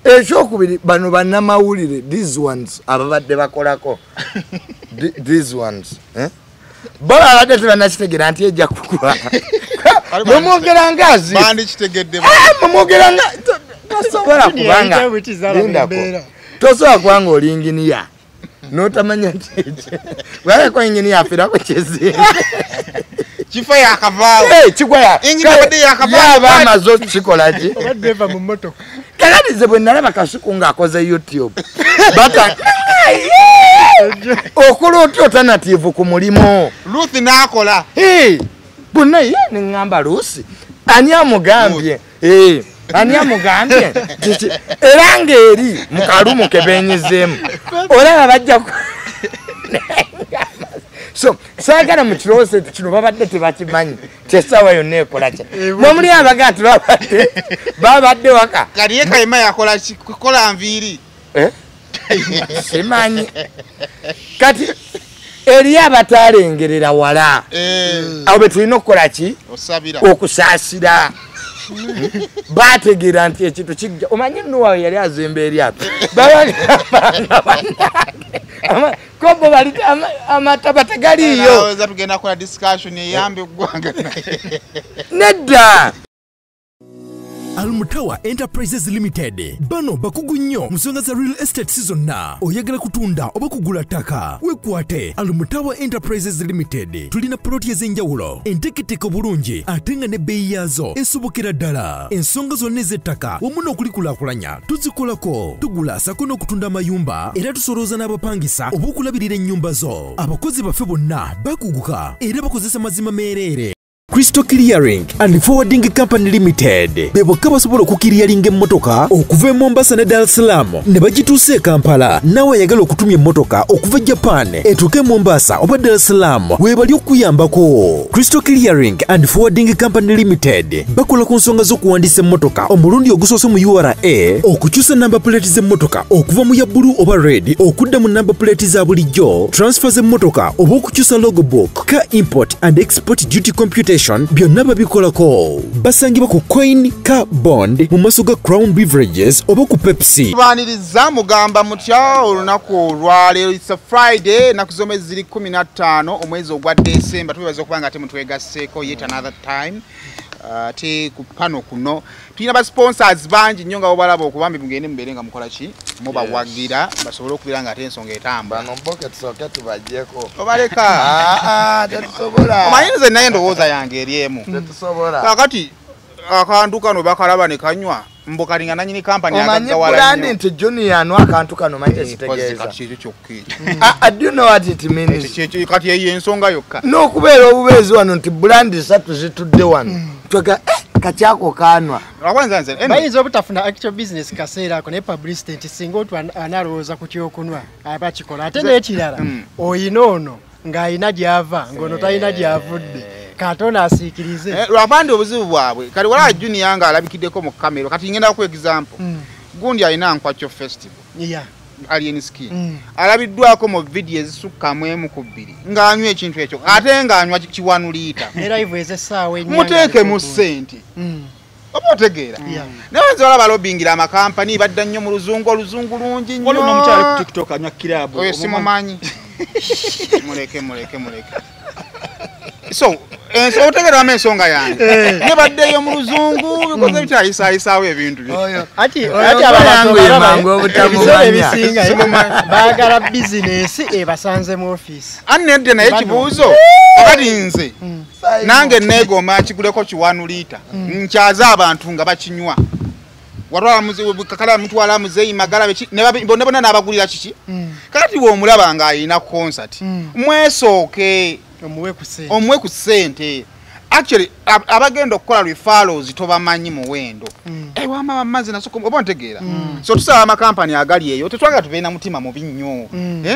Ekyokubiri, bano bannamawulire, these ones ababadde bakolako, these ones, eh? Bo babadde tebannakitegeera nti ejja kugwa. Mumwogera ngaazi. Bandikitegedde. Mumwogera nga tosobola kubanga lindako. Tosobola kubanga oli inginiya n'otamanya nti bwaleko inginiya afiirako kizimbe. Kifo yakavaawo. Kigwa ya. Inginiya abadde yakavaawo. Yaba amaze okukikola ki? Oba driver mu mmotoka. Kakati nze bwe nalaba Kasuku ng'akoze YouTube. Bata okola otya alternative ku mulimu? Ruth n'akola. Bonna ye ne ŋŋamba Ruth ani amugambye? Ani amugambye? Era ng'eri mu kalumu ke beenyizeemu. Olaba bajja so saagala mu kirowoozo nti kino babadde tebakimanyi kyessaawa yonna ekola ki. Mwe muli abaga nti babadde waka. Kati ye Kayima yakola ki? Kukola nviiri. Simanyi. Kati eri abataalengerera wala. Awo be tulina okukola ki? Okusaasira. Bategeera nti ekintu kijja. Omanyi Nuwa yali azimba eryato. Babagamba bannange. Kobo bali amataba tegaliiyo. Tugenda kukola discussion eyambe eggwanga. Nedda. Almutawa Enterprises Limited bano bakugu nnyo mu nsonga za real estate zonna. Oyagala kutunda oba kugula ttaka, wekwate Almutawa Enterprises Limited. Tulina ploti ez'enjawulo enteeketeke obulungi ate nga n'ebbeeyi yaazo esobokera ddala. Ensonga zonna ez'ettaka wamu n'okulikulaakulanya tuzikolako. Tugula sako n'okutunda amayumba era tusolooza n'abapangisa oba okulabirira ennyumba zo. Abakozi baffe bonna bakuguka era bakozesa mazima meereere. Crystal Clearing and Forwarding Company Limited be bokka basobola okukiriyalinga emmotoka okuva e Mombasa ne Dar es Salaam ne bagituusa e Kampala. Naawe ayagala okutumya emmotoka okuva e Japan etuuke e Mombasa oba Dar es Salaam weebali okukuyambako. Crystal Clearing and Forwarding Company Limited bakola ku nsonga z'okuwandiisa emmotoka omulundi ogusoose mu URA, okukyusa number plate z'emmotoka okuva mu ya bbulu oba red okudda mu number plate za bulijjo, transfer z'emmotoka oba okukyusa logbook, car import and export duty computation byonna babikolako. Basangibwa ku Coin Car Bond mu maaso ga Crown Beverages oba ku Pepsi. Tubaaniriza mugamba mutya olunaku olwaleero. It's a Friday, ennaku z'omwezi ziri 15 omwezi ogwa December. Tubebaza okuba nga ate mutwegasseeko yet another time. Ate ku pano kuno tulina ba sponsors bangi nnyo nga bobalaba okubambi mugende mubeere nga mukola ki, mubawagira basobole okubeera nga ate ensonga etambula. Bano mboke tusooke tubaggyeko. Obaleka. Tetusobola. Omanyi nze naye endowooza yange eri emu. Tetusobola. Kaakati akantu kano bakalaba ne kanywa mbo kalinga nannyini kampani agagawala nnyo. Omanyi nti Junior anwa akantu kano manyi tekitegeeza. Kati ekyo kyokka ekyo. Do you know what it means? Kati eyo ensonga yokka. N'okubeera obubeezi wano nti brand ssatu zitudde wano. Twega kakyako kanwa. Bayinza obutafuna actual business kaseera ako naye publicity nti singa otu analowooza ku kyokunwa aba kikola. Ate n'ekirala oyina ono ng'ayina gy'ava ng'ono talina gy'avudde. Katonda asiikirize. Lwapande obuzibu bwabwe. Kati wala Junior nga alabikiddeko mu kamera. Kati ngenda ku example. Gundi alina Nkwacho Festival. Alien Skin. Alabiddwako mu video ezisukka mu emu ku bbiri ng'anywa ekintu ekyo ate ng'anywa kiwanuliita. Era ivu ez'essaawa ennya. Muteeke mu ssente. Oba otegeera. Naye nze olaba lobbyingira amakampani badda nnyo mu luzungu, oluzungu lungi nnyo. Waliwo n'omukyala ku TikTok anywa kiraabu. Oyo simumanyi. Muleke muleke muleke. So otegeeramu ensonga yange. Ne baddeyo mu luzungu bikoze bitayisayisaawo ebintu bye. Ati abantu ebiseera ebisinga baagala bizinesi ebasanze mu ofiisi. Anne naye ekibuuzo akati nze nange neegomba nkiguleko kiwanuliita nkyaze abantu nga bakinywa. Watwala kakala mutwala muzeeyi Magala bonna bonna n'abagulira kiki. Kakati bw'omulaba ng'alina concert mwesooke omuwe ku ssente. Actually abagenda okukola referrals tobamanyi muwendo. Wama bamaze nasoko oba ntegeera. So tusaba amakampani agali eyo tetwagala tubeere na mutima mubi nnyo.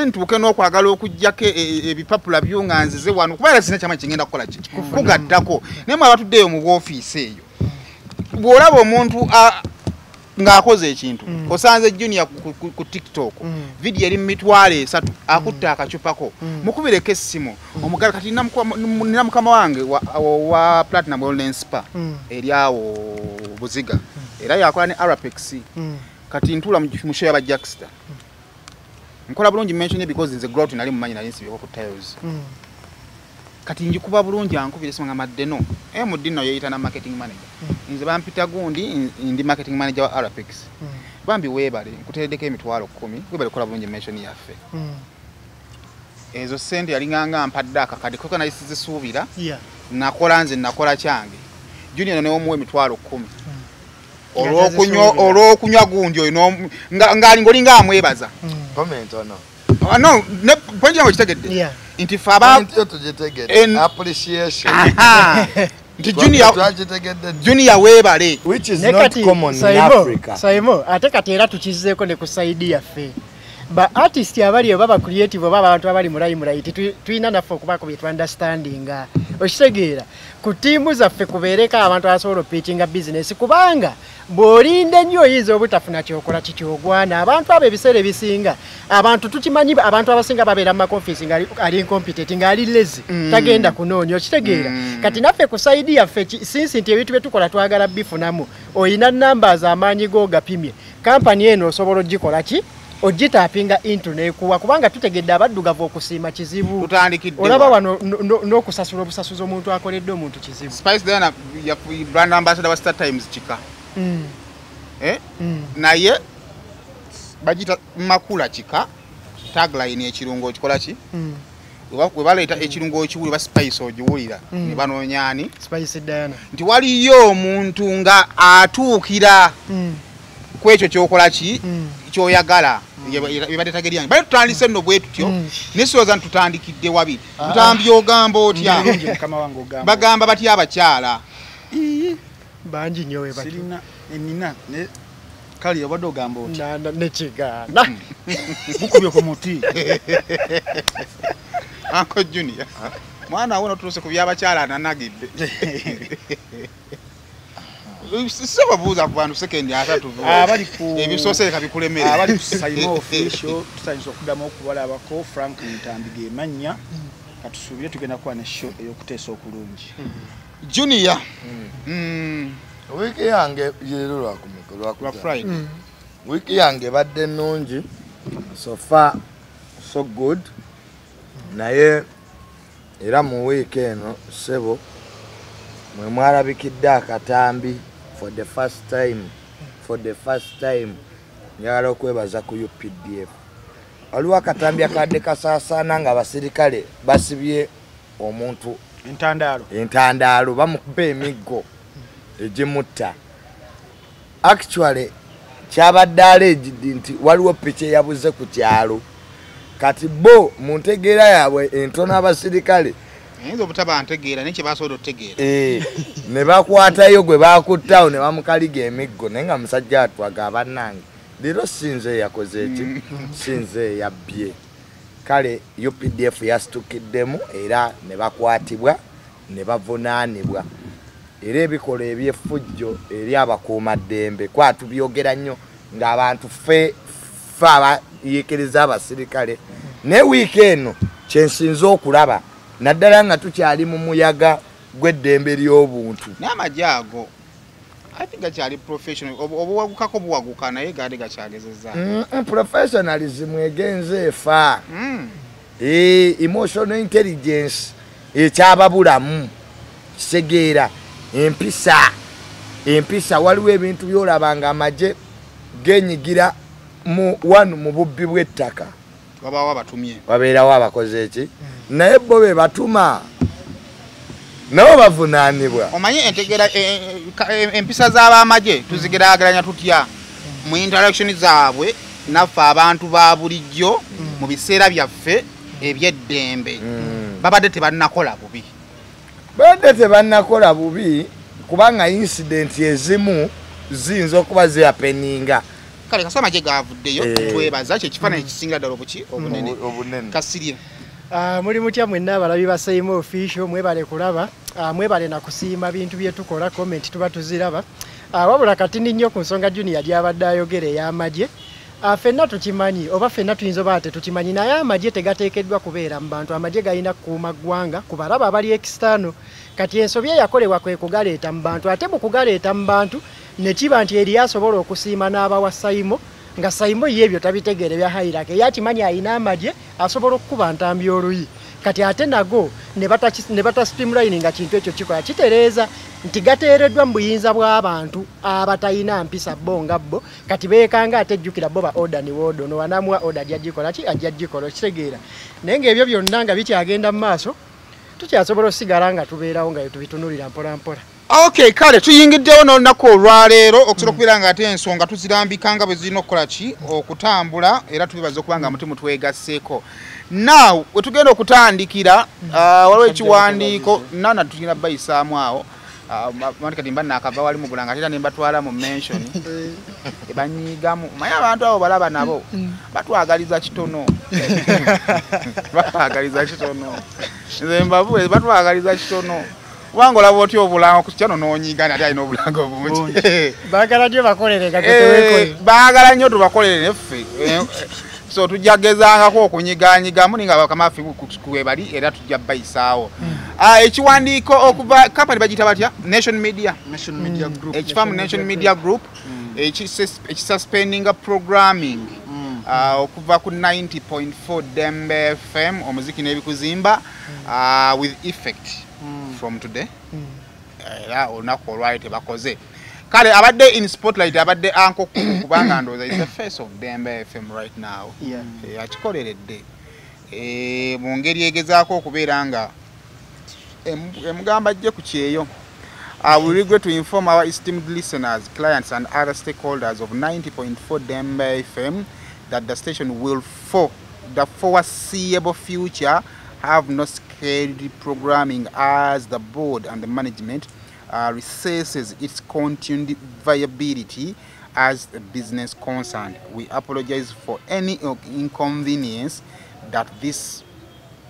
Ntuuke n'okwagala okuggyako ebipapula byo nga nzize wano kuba era sirina kyamanyi kye ngenda kukola ki kugattako. Naye mwe abatuddeeyo mu bwofiisi eyo bw'olaba omuntu ng'akoze ekintu osanze Junior ku TikTok video eri mu 300,000 akutta akacupako mukubireko essimu omugala. Kati nina mukama wange wa Platinum Wellness Spa eri awo Buziga era yakola ne Arapex. Kati ntula mu show y'aba Jackster. Nkola bulungi mention because nze grout nali mumanyi nali nsibye ku tiles. Kati njikuba bulungi ankubire sima ngamadde no. MD no yeyita na marketing manager. Nze bampita gundi ndi marketing manager wa RPX. Bambi weebale nkuteredeko emitwalo 10 weebale kola bulungi mention yaffe. Ezo sente yalinganga mpadde akakadde kuko nali sizisuubira. Nakola nze nakola kyange. Junior ne omuwe emitwalo 10. Olw'okunywa gundi oyo ngali ngolinga amwebaza. Comment ono. No, ne point yange okitegedde. Nti fe aba appreciation. Nti Junior weebale. Which is not common in Africa. Saimo, ate kati era tukizzeeko ne ku side yaffe. Ba artist abali oba ba creative oba abantu abali mu limelight tulina naffe okubaako bye tu understanding. Okitegeera ku ttiimu zaffe kubeereko abantu abasobola opitchinga business kubanga bw'olinda ennyo oyinza obutafuna kyokola kikyogwana. Abantu abo ebiseera ebisinga abantu tukimanyi abantu abasinga babeera mu makonfisi nga ali incompetent nga ali lazy tagenda kunoonya. Okitegeera kati naffe ku side yaffe since nti ebintu bye tukola twagala bifunamu oyina numbers amaanyi go gapimye kampani eno osobola ogikola ki ogitapinga into nekuwa kubanga tutegedde abaddugavu okusiima kizibu. Tutandikidde olaba wano n'okusasula obusasuzi omuntu akoledde omuntu kizibu. Spice Diana ya brand ambassador wa Star Times kika. Naye bagita makula kika tagline ekirungo okikola ki? We baleeta ekirungo okiwulira ba Spice ogiwulira ne banoonya ani? Spice Diana. Nti waliyo omuntu nga atuukira kwekyo kyokola ki kyoyagala ebadde tageryange bale tutandise nno bwe tutyo nesooza ntutandikidde wabiri tutambi ogamba otya bagamba batya abakyala bangi nnyo we batyo sirina enina ne kali obadde ogamba otya nekigaana bukubye ku muti. Uncle Junior mwana wo notuuse ku by'abakyala ananagidde. Ssebabuuza ku bantu sekendi 30 abali ku ebisoose kabikulemere abali ku Saimo official tutayinza okuddamu okubalabako. Frank Ntambi ge mannya katusuubire tugenda kuba ne show ey'okuteesa okulungi. Junior wiiki yange leero lwa Friday. Wiiki yange ebadde nnungi so far so good naye era mu wiiki eno ssebo mwe mwalabikidde akatambi for the first time njagala okwebaza ku UPDF. Waliwo akatambi akadde kasaasaana nga abasirikale basibye omuntu entandaalo bamukuba emiggo egimutta. Actually kyabadde alleged nti waliwo piki eyabuze ku kyalo kati bo mu ntegeera yaabwe entono abasirikale ayinza obutaba ntegeera naye kye basobola okutegeera ne bakwatayo gwe bakuttaawo ne bamukaliga emiggo naye nga musajja atwaga bannange leero sinze eyakoze eki sinze eyabbye. Kale UPDF yasitukiddemu era ne bakwatibwa ne bavunaanibwa era ebikolwa eby'effujjo eri abakuumaddembe kwa tubyogera nnyo ng'abantu ffe abayeekereza abasirikale. Naye wiiki eno kyensinze okulaba naddala nga tukyali mu muyaga gw'eddembe ly'obuntu n'amagye ago I think gakyali professional obuwagukako buwaguka naye gaali gakyagezezza. Professionalism egenze efa. Emotional intelligence ekyababulamu kitegeera empisa waliwo ebintu by'olaba nga amagye genyigira mu wano mu bubbi bw'ettaka wabaawo abatumye wabeerawo abakoze eki naye bo be batuma nabo bavunaanibwa. Omanyi entegeera empisa z'abamagye tuzigeraageranya tutya mu interaction zaabwe naffe abantu ba bulijjo mu biseera byaffe eby'eddembe babadde tebannakola bubi. Babadde tebannakola bubi kubanga incident ezimu ziyinza okuba zihappeninga. Kale kasita amagye gavuddeyo twebaza kye kifaananyi ekisingira ddala obuki obunene. Kasirye muli mutya mwenna abalabi ba Saimo official mwebale kulaba mwebale na kusiima bintu bye tukola comment tuba tuziraba. Wabula kati nnyo ku nsonga Junior gy'abadde ayogera ey'amagye ffenna tukimanyi oba ffenna tuyinza oba tetukimanyi naye amagye tegateekeddwa kubeera mu bantu. Amagye galina kukuuma ggwanga kubalaba abali external. Kati ensobi eyakolebwa kwe kugaleeta mu bantu ate mu kugaleeta mu bantu Ne kiba nti eri asobola okusiima n'abawa Saimo, nga Saimo ye ebyo tabitegeere bya hierarchy, yakimanyi ayina amagye asobola okukuba Ntambi oluyi. Kati ate nago ne bata streamline nga kintu ekyo kikola kitereeza nti gateereddwa mu buyinza bw'abantu abatayina mpisa bo nga bo. Kati beekanga ate jjukira bo ba order ni wodo no wanamuwa order ajja ki ajja gikola, kitegeera. Naye ng'ebyo byonna nga bikyagenda mu maaso, tukyasobola osigala nga tubeerawo nga tubitunulira mpola mpola. Okay, kale tuyingiddewo n'olunaku olwaleero okusobola okubeera nga ate ensonga tuzirambika nga bwe zirina okukola ki okutambula, era tubibaza okuba nga muti mutwegasseeko. Now we tugenda okutandikira, waliwo ekiwandiiko nana tugenda bayisaamu awo. Kati mba naakava wali mu Bulanga, ate era ne mbatwala mu mention ebanyiigamu. Manyi abantu abo balaba nabo batwagaliza kitono, batwagaliza kitono, nze mbabuwe batwagaliza kitono. Kubanga olaba otya obulango ku kyano n'onyiiga ate alina obulango bungi. Baagala nnyo bakolere nga teweekoye. Baagala nnyo tubakolere neffe. So tujja gezangako okunyiganyigamu ninga bakama ffe bali era tujja bayisaawo. Ekiwandiiko okuva company bagiyita batya? Nation Media. Nation Media Group. Ekifa mu Nation Media Group ekisuspendinga programming okuva ku 90.4 Dembe FM omuziki n'ebikuzimba with effect from today. Era olunaku olwali tebakoze. Kale abadde in spotlight abadde Uncle Kuku, kubanga ndowooza is the face of Dembe FM right now. Akikoleredde mu ngeri egezaako okubeera nga emugamba ajje ku kyeyo. We regret to inform our esteemed listeners, clients and other stakeholders of 90.4 Dembe FM that the station will for the foreseeable future have no scheduled programming as the board and the management reassesses its continued viability as a business concern. We apologize for any inconvenience that this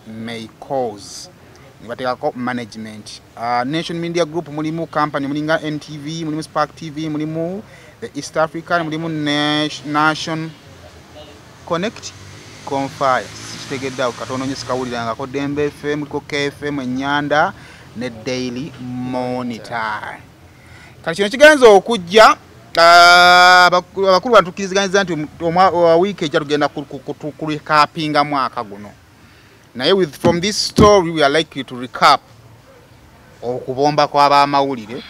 may cause. Nibateekako management. Nation Media Group mulimu company mulinga NTV, mulimu Spark TV, mulimu the East African, mulimu Nation Connect Confire. Sikitegedde awo katono nnyo sikawulirangako. Dembe FM, muliko KFM, Ennyanda ne Daily Monitor. Kati kino kigenza okujja, abakulu bantukkiriziganyiza nti wiiki ejja tugenda kurecapinga mwaka guno. Naye with from this story we are likely to recap okubomba kw'abamawulire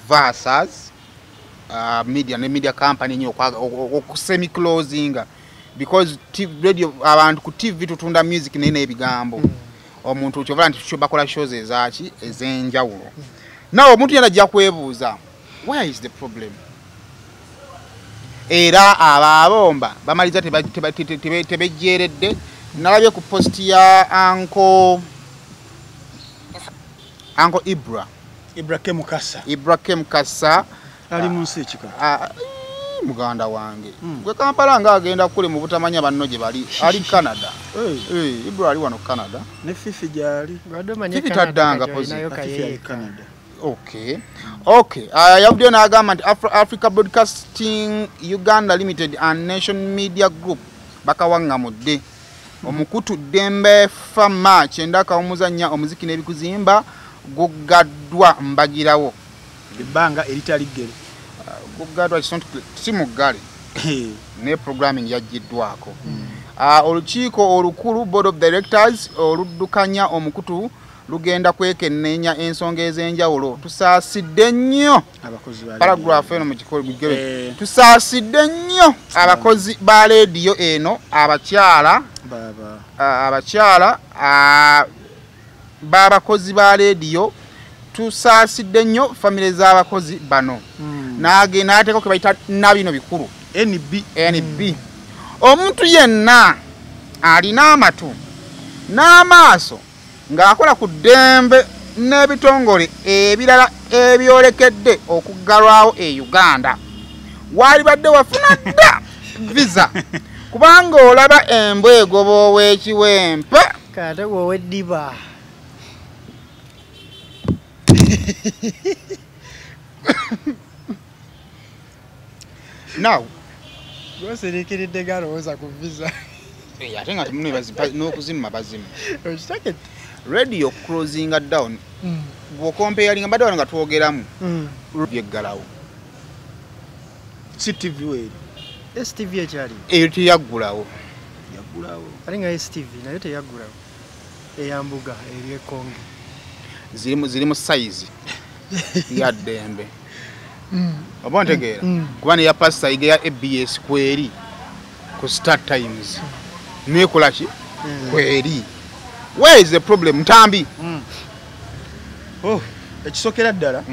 versus media ne media company nnyo okusemi closinga, because radio abantu ku TV tutunda music naye n'ebigambo. Omuntu kyova nti bakola shows ezaaki ez'enjawulo. Nawe omuntu yenna ajja kwebuuza where is the problem? Era ababomba bamaliza tebejjeeredde. Nalabye ku post ya Uncle Ibra. Ibra K Mukasa. Ibra K Mukasa ali mu nsi ekika. Muganda wange. Gwe Kampala nga agenda kule mu butamanya banno gye bali. Ali Canada. Ibra ali wano Canada. Ne Fifi gyali. Fifi taddanga pozi. Fifi ali Canada. Okay. Okay. Yavuddeyo n'agamba nti Africa Broadcasting Uganda Limited and Nation Media Group bakawaŋŋamudde. Omukutu Dembe Fama kyenda kawumuzannya omuziki n'ebikuzimba guggaddwa mbagirawo. Ebbanga eritali ggere. Guggaddwa si muggale. Ne programming yaggiddwako. Olukiiko olukulu Board of Directors oluddukanya omukutu lugenda kwekenneenya ensonga ez'enjawulo. Tusaasidde nnyo paragraph eno mu kikolo. Tusaasidde nnyo abakozi ba leediyo eno abakyala abakyala b'abakozi ba leediyo. Tusaasidde nnyo famire z'abakozi bano. N'ateekako ke bayita nabino bikulu NB. NB. Omuntu yenna alina amatu n'amaaso ng'akola ku ddembe n'ebitongole ebirala ebyolekedde okuggalwawo e Uganda, waalibadde wafuna dda visa kubanga olaba embwa egoba ow'ekiwempe kate ow'eddiba. Now gwosiriikiridde galowooza ku visa. Ate nga n'okuzimma bazimma. Radio closing down. Bw'okompeyalinga mbadde wano nga twogeramu. Byeggalawo. CTV weeri. STV ekyali eyo teyaggulawo. Yaggulawo. Ate nga STV nayo teyaggulawo. Eyambuga eri ekonge. Ziri mu size ya Ddembe. Oba ntegeera kuba ne ya Pastor Ige ya ABS kweri ku Star Times. Nekola ki? Kweri. Where is the problem Ntambi? Oh, ekisokera ddala.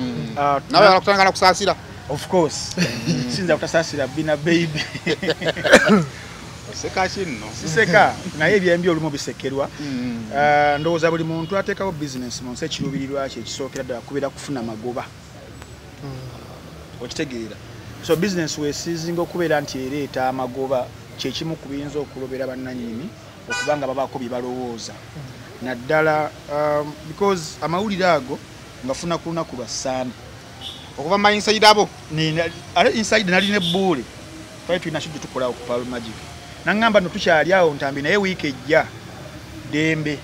Nawe alakutanga na kusaasira. Of course. Sinza kutasaasira bina baby. Oseka kino. Siseka naye ebyembi olumu bisekerwa. Ndowooza buli muntu ateekawo business mu nsi ekiruubirirwa kye ekisookera ddala kubeera kufuna magoba. Okitegeera. So business weesizinga okubeera nti ereeta amagoba kye kimu ku biyinza okulobera bannannyini okubanga babaako bye balowooza. Naddala because amawulire ago ngafuna ku lunaku lwa Ssande. Okuva mu inside abo? Ate inside nalina ebbuule. Twali tulina kyo gye tukolawo ku Pearl Magic. Nangamba no tukyali awo Ntambi naye wiiki ejja Ddembe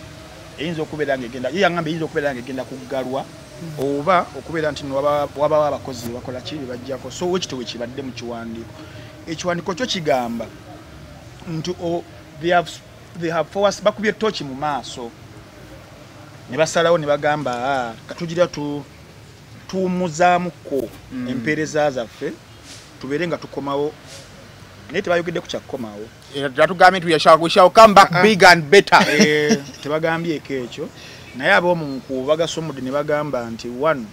eyinza okubeera ng'egenda ye yangamba eyinza okubeera ng'egenda kuggalwa oba okubeera nti wabawo abakozi bakola ki bajjako. So wekito we kibadde mu kiwandiiko. Ekiwandiiko kyo kigamba nti they have forced bakubye tochi mu maaso ne basalawo ne bagamba katugira tuwummuzaamuko empeereza zaffe tubeere nga tukomawo. Naye tebayogedde ku kyakukomawo. Yatugambye nti we shall come back big and better. Tebagambyeko ekyo. Naye ab'omu nkuubo bagasomodde ne bagamba nti one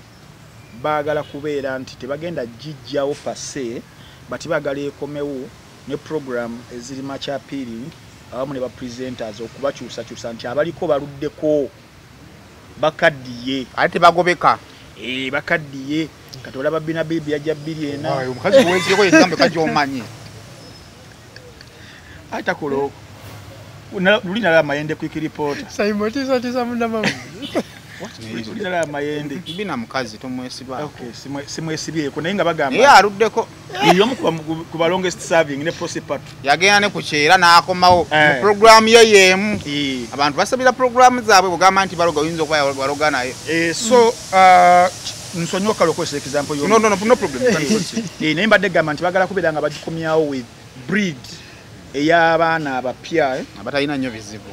baagala kubeera nti tebagenda gijjawo pase but baagala ekomewo ne program eziri much appealing awamu ne ba presenters okubakyusakyusa nti abaliko baluddeko bakaddiye. Ate tebagobeka. Bakaddiye. Kati olaba Bina Bibi yajja 24. Omukazi w'ensiko yegambe kajja omanyi. Atakola okwo. Luli nalaba Mayende quick reporter. Simon tiisa munnamawulire. Luli nalaba Mayende. Bina mukazi tomwesiba. Okay, simwesibyeko naye nga bagamba. Ye aluddeko. Ye omu ku ba longest serving ne Prossy Patu. Yagenda ne ku kyera n'akomawo mu program ye y'emu. Abantu basabira program zaabwe bugamba nti baloga oyinza okuba baloga naye. So nsonyiwa kale okozesa example yo. No problem. Naye mbadde gamba nti baagala kubeera nga bagikomyawo with breed ey'abaana abapya abatalina nnyo bizibu.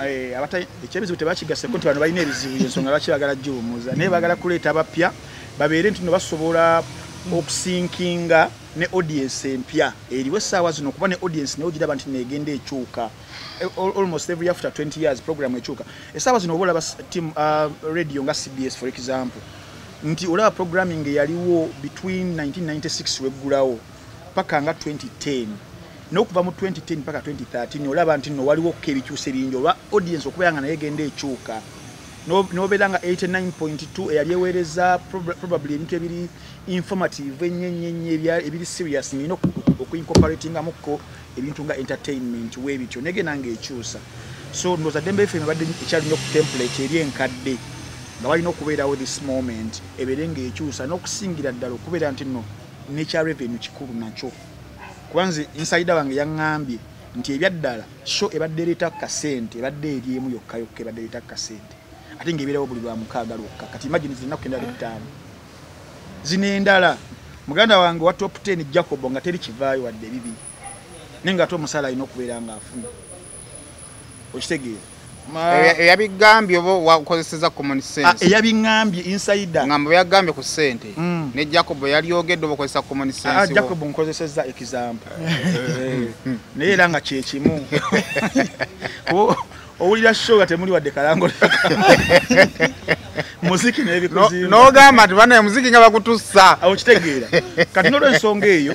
Ekyebizibu tebakigasseko nti bano balina ebizibu y'ensonga lwaki baagala giwummuza. Naye baagala kuleeta abapya babeere nti no basobola okusinkinga ne audience empya eriwo essaawa zino kuba ne audience nayo giraba nti neegenda ekyuka. Almost every after 20 years program ekyuka. Essaawa zino oba olaba team radio nga CBS for example nti olaba programming eyaliwo between 1996 weggulawo paka nga 2010. N'okuva mu 2010 paka 2013 olaba nti nno waliwo ko ebikyusa ebingi olwa audience okubeera nga naye egenda ekyuka. N'obeera nga 89.2 eyali eweereza probably ebintu ebiri informative ennyo ennyo ennyo ebiri serious ng'erina okuincorporatingamukko ebintu nga entertainment weebityo negenda ng'ekyusa. So ndowooza Ddembe FM ebadde ekyali nnyo ku template eri enkadde nga balina okubeerawo this moment ebeere ng'ekyusa n'okusingira ddala okubeera nti nno n'ekya revenue kikulu nakyo. Kuba nze insider wange yaŋŋambye nti ebyaddala show ebadde ereeta kasente ebadde eri emu yokka yokka ebadde ereeta kasente ate ng'ebeerawo buli lwa mukaaga lwokka. Kati imagine zirina kugenda lw'ettaano. Zino endala muganda wange wa top 10 Jacob nga teri kivaayo wadde ebibiri naye ng'ate omusaala alina okubeera ng'afuna. Okitegeera? Eyabigambye oba wakozeseza common sense? Eyabiŋŋambye insider. Ngamba yagambye ku ssente. Ne Jacob yalyogedde oba okozesa common sense? Jacob nkozesezza example. Naye era nga kye kimu. Owulira show nga temuli wadde kalango. Muziki n'ebikuzimba. N'ogamba nti banaye muziki nga bakutussa. Okitegeera. Kati n'olw'ensonga eyo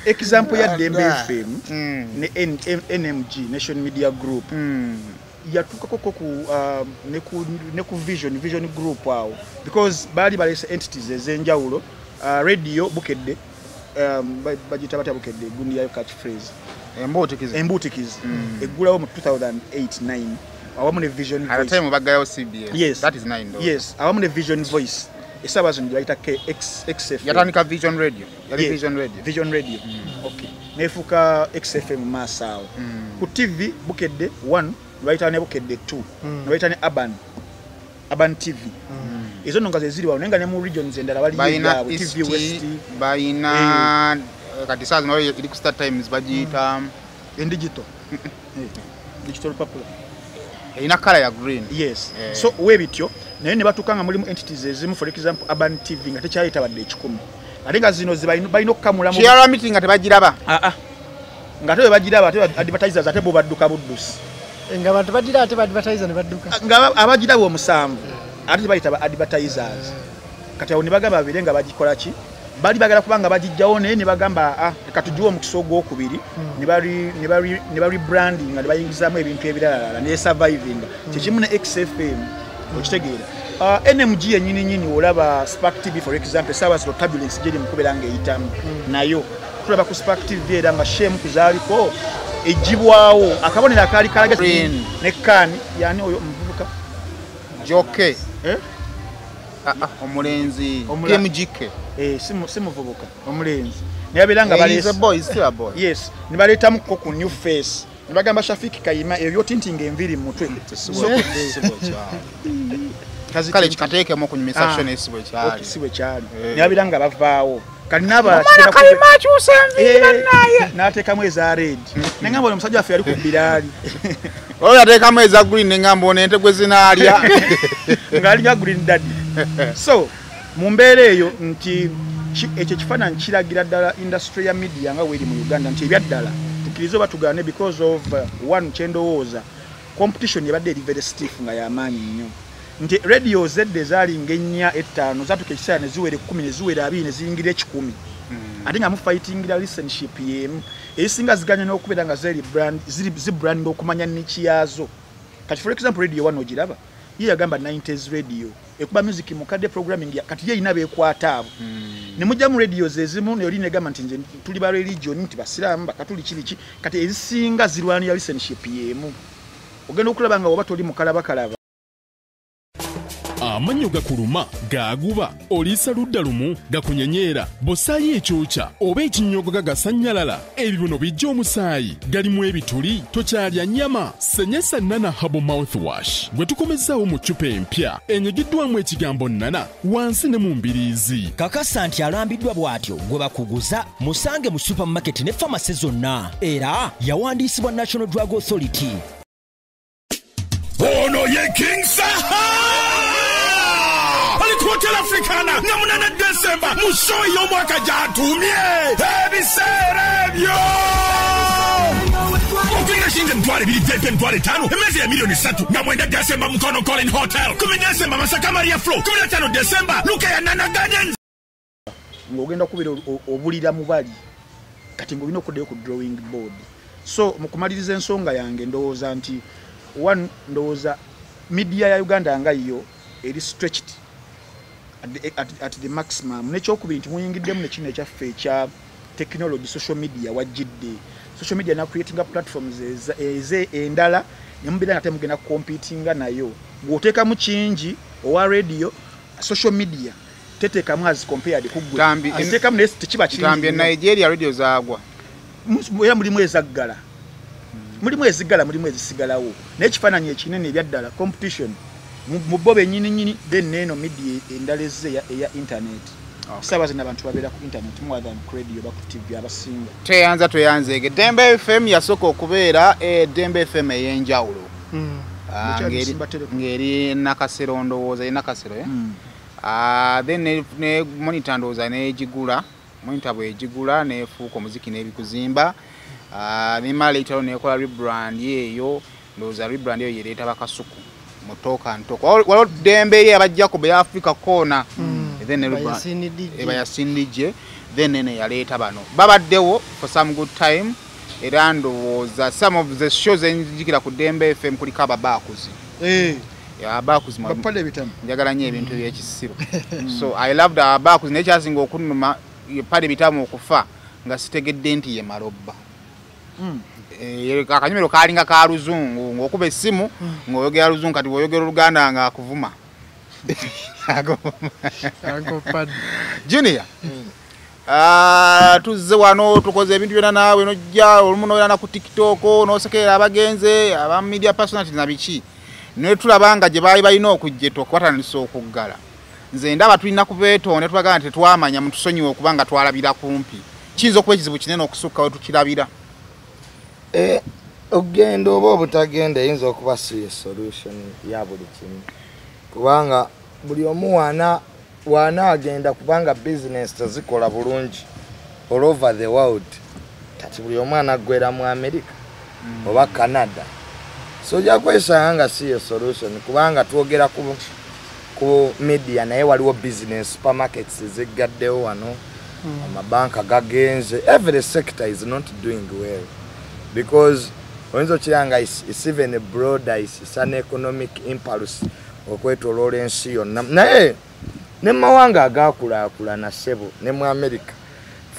example ya Ddembe FM ne NMG Nation Media Group yatuukako ku ne ku Vision Group awo because baali baleese entities ez'enjawulo. Radio Bukedde bagiyita batya Bukedde gundi yayo catchphrase Embuutikizi. Embuutikizi eggulawo mu 2008-9 awamu ne Vision At the Voice. time baggalawo CBS. Yes. That is 9 though. Yes, awamu ne Vision Voice essaawa zino gye bayita XFM. Yatandika Vision Radio. Yali Yeah. Vision Radio. Vision Radio. Okay. Nefuuka XFM mu maaso awo. Ku TV Bukedde 1 ne bayita ne Bukedde 2 ne bayita ne Urban TV. Ezo nno nga ze ziri wano naye nga ne mu regions endala waliyo Balina ebyabwe East, TV West. balina Kati saa zino eri ku Star Times bagiyita Digital. Digital Popular. Erina kala ya green. Yes. So webityo naye ne batuuka nga mulimu entities ezimu, for example Urban TV nga tekyayita wadde 10. Ate nga zino balina okukamulamu. Kiara meeting nga tebagiraba. Nga ate bagiraba ate advertisers ate bo badduka buddusi. Nga abantu bagira ate advertiser ne badduka. Nga abagiraba omusanvu ate bayita ba advertisers. Kati awo ne bagamba babire nga bagikola ki? Bali bagala kubanga bagijjawo naye ne bagamba katugiwe omukisa ogwokubiri ne bali branding nga ne bayingizaamu ebintu ebirala ne surviving. Kyekimu ne XFM okitegeera. NMG yennyini nnyini olaba Spark TV for example essaawa zino turbulence gyeri mu kubeera ng'eyitamu nayo tulaba ku Spark TV era nga shame kuzaaliko ejjibwawo akabonero akaali kalaga ne kaani yani oyo omuvubuka Joke omulenzi MGK si muvubuka omulenzi naye abeera nga baleese boy still a boy. Yes, ne baleetamu ko ku new face ne bagamba Shafiki Kayima ebyo tintinga enviiri mu mutwe. Kale kikateekemu okunyumisa show si bwe kyali. Si bwe kyali. Naye abeera nga bavaawo kali n'abalala Omwana Kayima akyusa enviiri bannaye n'ateekamu eza red ne ngamba ono omusajja waffe yali ku biraali. Oyo yateekamu eza green ne ngamba ono ente gwe zinaalya ng'alinga green daddy. So mu mbeera eyo nti ekyo ekifaananyi kiragira ddala industry ya media nga weeri mu Uganda nti ebyaddala tukkirize oba tugaane because of one kyendowooza competition ebadde eri very stiff nga y'amaanyi nnyo nti radio zedde zaalinga 4 5 zatuuka ekiseera ne ziwera 10 ne ziwera 20 ne ziyingira 100 ate nga mufightingira listenership y'emu ezisinga ziganya n'okubeera nga zeri brand zibrand okumanya niche yaazo. Kati for example radio 1 ogiraba ye yagamba 90s radio ekuba music mukadde programming kati ye ina bekwata abo ne mujja mu radios ezimu ne oli negamba nti nze tuli ba religion nti basiraamu bakatuli kiki kati ezisinga zirwanira listenership y'emu ogenda okulaba nga oba toli mukalabakalaba. Amannyo gakuluma gaaguba oliisa ludda lumu gakunyenyeera bosaayo ekyokya oba ekinyogoga gasannyalala ebibuno bijja omusaayi galimu ebituli tokyalya nnyama. Senyesa Nana Herbal Mouthwash gwe tukomezzaawo mu ccupa empya enyigiddwamu ekigambo Nana wansi ne mu mbiriizi. Kakasa nti alambiddwa bw'atyo gwe bakuguza musange mu supermarket ne famasi zonna era yawandiisibwa National Drug Authority. Ono ye King Saha Hotel Africana nga 8 Desemba mu show y'omwaka gy'atuumye ebiseera ebyo okirina shinga 2,200 5,000 emmeeza ya 3,000,000 nga 9 Desemba Mukono Colin Hotel 10 Desemba Masaka Maria Flow 15 Desemba Luka ya Nana Gardens. Ng'ogenda kubira obulira mu bali kati ng'olina okuddayo ku drawing board. So mu kumaliriza ensonga yange ndowooza nti one ndowooza media ya Uganda nga yo eri stretched at the maximum. N'ekyokubiri nti muyingiddemu ne kino ekyaffe ekya technology social media wajjidde social media na creating platforms eze endala ne mubeera nga temugenda competinga nayo bw'oteekamu kingi owa radio social media teteekamu as compared ku ggwe ateekamu naye tekiba kingi. Tambye Nigeria radio zaagwa era mulimu ezaggala mulimu eziggala mulimu ezisigalawo naye ekifaananyi ekinene ebyaddala competition mu bo bennyini nnyini then neeno media endala ezze eya internet. Essaawa zino abantu babeera ku internet more than ku radio oba ku TV abasinga. Tweyanza tweyanzeege. Dembe FM yasooka okubeera Dembe FM ey'enjawulo ng'eri Nakasero ndowooza eri Nakasero then ne Monitor ndowooza n'egigula Monitor bw'egigula n'efuuka omuziki n'ebikuzimba nemala eyitawo n'ekola rebrand eyo ndowooza rebrand eyo yereeta bakasuku mutoka ntoko waliwo Dembe eri abajjako be Africa Corner then Yasin DJ then nene yaleeta bano babaddewo for some good time era ndowooza some of the shows enzijukira ku Dembe FM kuliko ababakuzi abakuzi njagala nnyo ebintu ebyekisiru so I loved abakuzi naye kyasinga okunnuma pale bitamu okufa nga sitegedde nti ye malobba. Akanyumiro kalinga ka luzungu ng'okuba essimu ng'oyogera luzungu kati bw'oyogera Oluganda nga akuvuma. Junior tuzze wano tukoze ebintu byonna naawe nojja olumu noyana ku TikTok n'osekerera abagenze aba media personalities na biki naye tulaba nga gye baali balina okujja okubatandisa okuggala. Nze ndaba tulina kubeetonda tubagamba nti tetwamanya mutusonyiwe okubanga twalabira kumpi. Kiyinza okuba ekizibu kinene okusukka we tukirabira. Okugenda oba obutagenda eyinza okuba si solution ya buli kimu, kubanga buli omu wana agenda, kubanga business tezikola bulungi all over the world. Kati buli omu anaggwera mu America oba Canada, so ojja kwesanga nga si solution, kubanga twogera ku media, naye waliwo business, supermarkets ziggaddewo wano, amabanka gagenze, every sector is not doing well, because oyinza okiranga it's even a broader, it's an economic impulse okwetoloola ensi yonna. Naye ne mawanga agaakulaakulana ssebo, ne mu America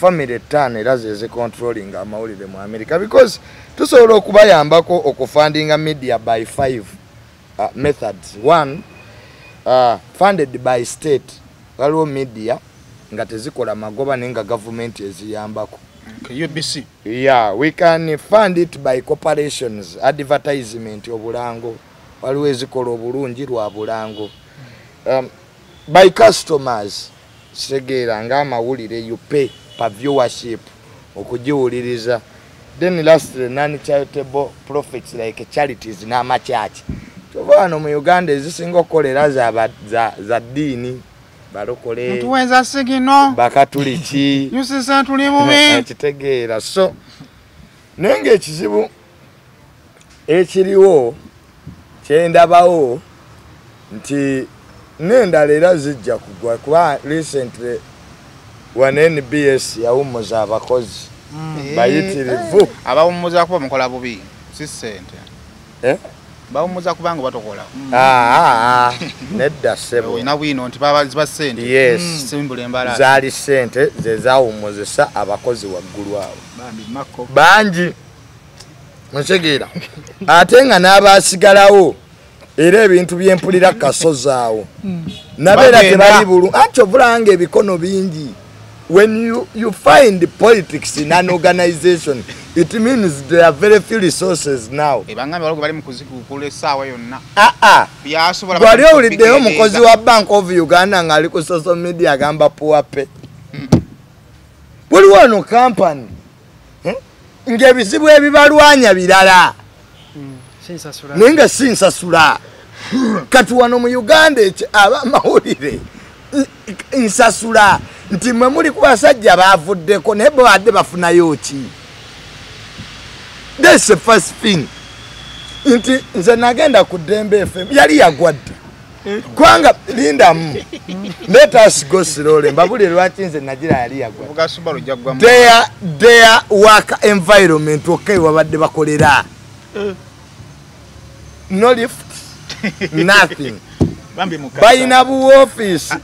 family 5 era ze zicontrolling amawulire mu America, because tusobola okubayambako okufundinga media by 5 methods. One, funded by state. Waliwo media nga tezikola magoba naye nga gavumenti eziyambako. Okay, UBC. Yeah, we can fund it by corporations, advertisement, obulango. Waliwo ezikola obulungi lwa bulango. By customers, kitegeera ng'amawulire you pay per viewership okugiwuliriza. Then lastly, non-charitable profits like charities n'amakyaki. Kyova wano mu Uganda ezisinga okukolera za ddiini, balokole, Mutuweza sigino. Bakatuliki. Yusisa tuli bubi. Kitegeera. So naye ng'ekizibu ekiriwo kyendabawo nti n'endala era zijja kugwa, kuba recently wano NBS yawummuza abakozi bayitirivu. Abawummuza kuba mukola bubi, si ssente. Bawummuza kubanga batokola. Nedda ssebo. Olina bwino nti ziba ssente. Yes. Simbula embalaasi. Zaali ssente ze zaawummuzisa abakozi waggulu awo. Bambi Mako. Bangi. Ntegeera. Ate nga n'abaasigalawo era ebintu byempulira kasozi awo nabeera tebali bulungi, anti ovulanga ebikono bingi. When you find politics in an organization, it means there are very few resources now. Ebangambye waliwo bali mu kuzikuukula essaawa yonna. Byasobola Wali owuliddeyo omukozi wa Bank of Uganda ng'ali ku social media agamba poor pay? Waliwo wano company ng'ebizibu ebibalwanya birala, naye nga si nsasula. Kati wano mu Uganda abamawulire nsasula nti mwe muli ku basajja bavuddeko, naye bo badde bafunayo ki? That's the first thing. Nti nze nagenda ku Ddembe FM yali yagwa dda, kubanga lindamu, let us go slowly, mbabulire lwaki nze nagira yali yagwa. Their work environment, okay, wabadde bakolera no lift, nothing. Balina bu office.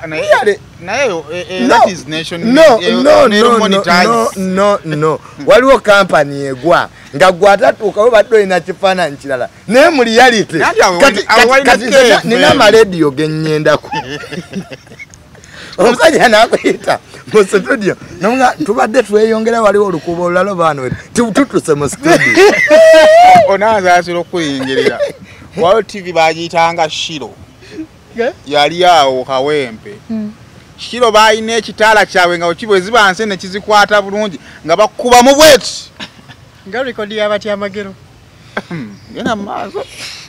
No. Waliwo company egwa nga gwe atatuuka we badde olina kifaananyi kirala, naye mu reality kati nina amalediyo ge nnyendako. Omusajja n'akuyita mu studio nga tubadde tweyongera, waliwo olukuubo olulala baano tutuse mu studio. Onaazaasira okuyingirira. Waliwo TV bagiyitanga Shiro. Yali awo Kawempe. Shiro balina ekitaala kyabwe nga bwe ziba nsi ne kizikwata bulungi nga bakubamu bweti. Nga rekodi y'abatyamagero. Genda mu maaso.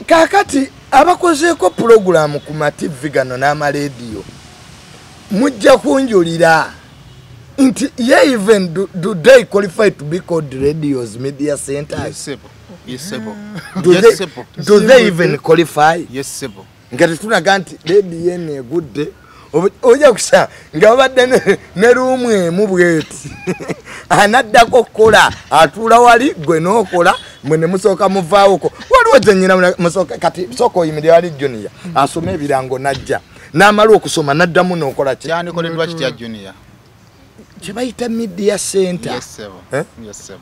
Kaakati abakozeeko pulogulaamu ku ma TV gano n'amalediyo mujja kunjulira nti ye even do they qualify to be called radios media centers? Yes, sebo. Do they even qualify? Yes, sebo. Nga tetunaga nti rediyo eno egudde, ojja kusa nga babadde ne ruumu emu bweti, anaddako okukola atuula wali gwe n'okola mwe ne musooka muvaawoko. Waliwo gye nnyina musooka kati sooka oyimirire wali Junior asome ebirango n'ajja n'amala okusoma n'addamu n'okola ki? Kyandikoleddwa kitya Junior? Kye bayita media center. Yes, sebo. Yes, sebo.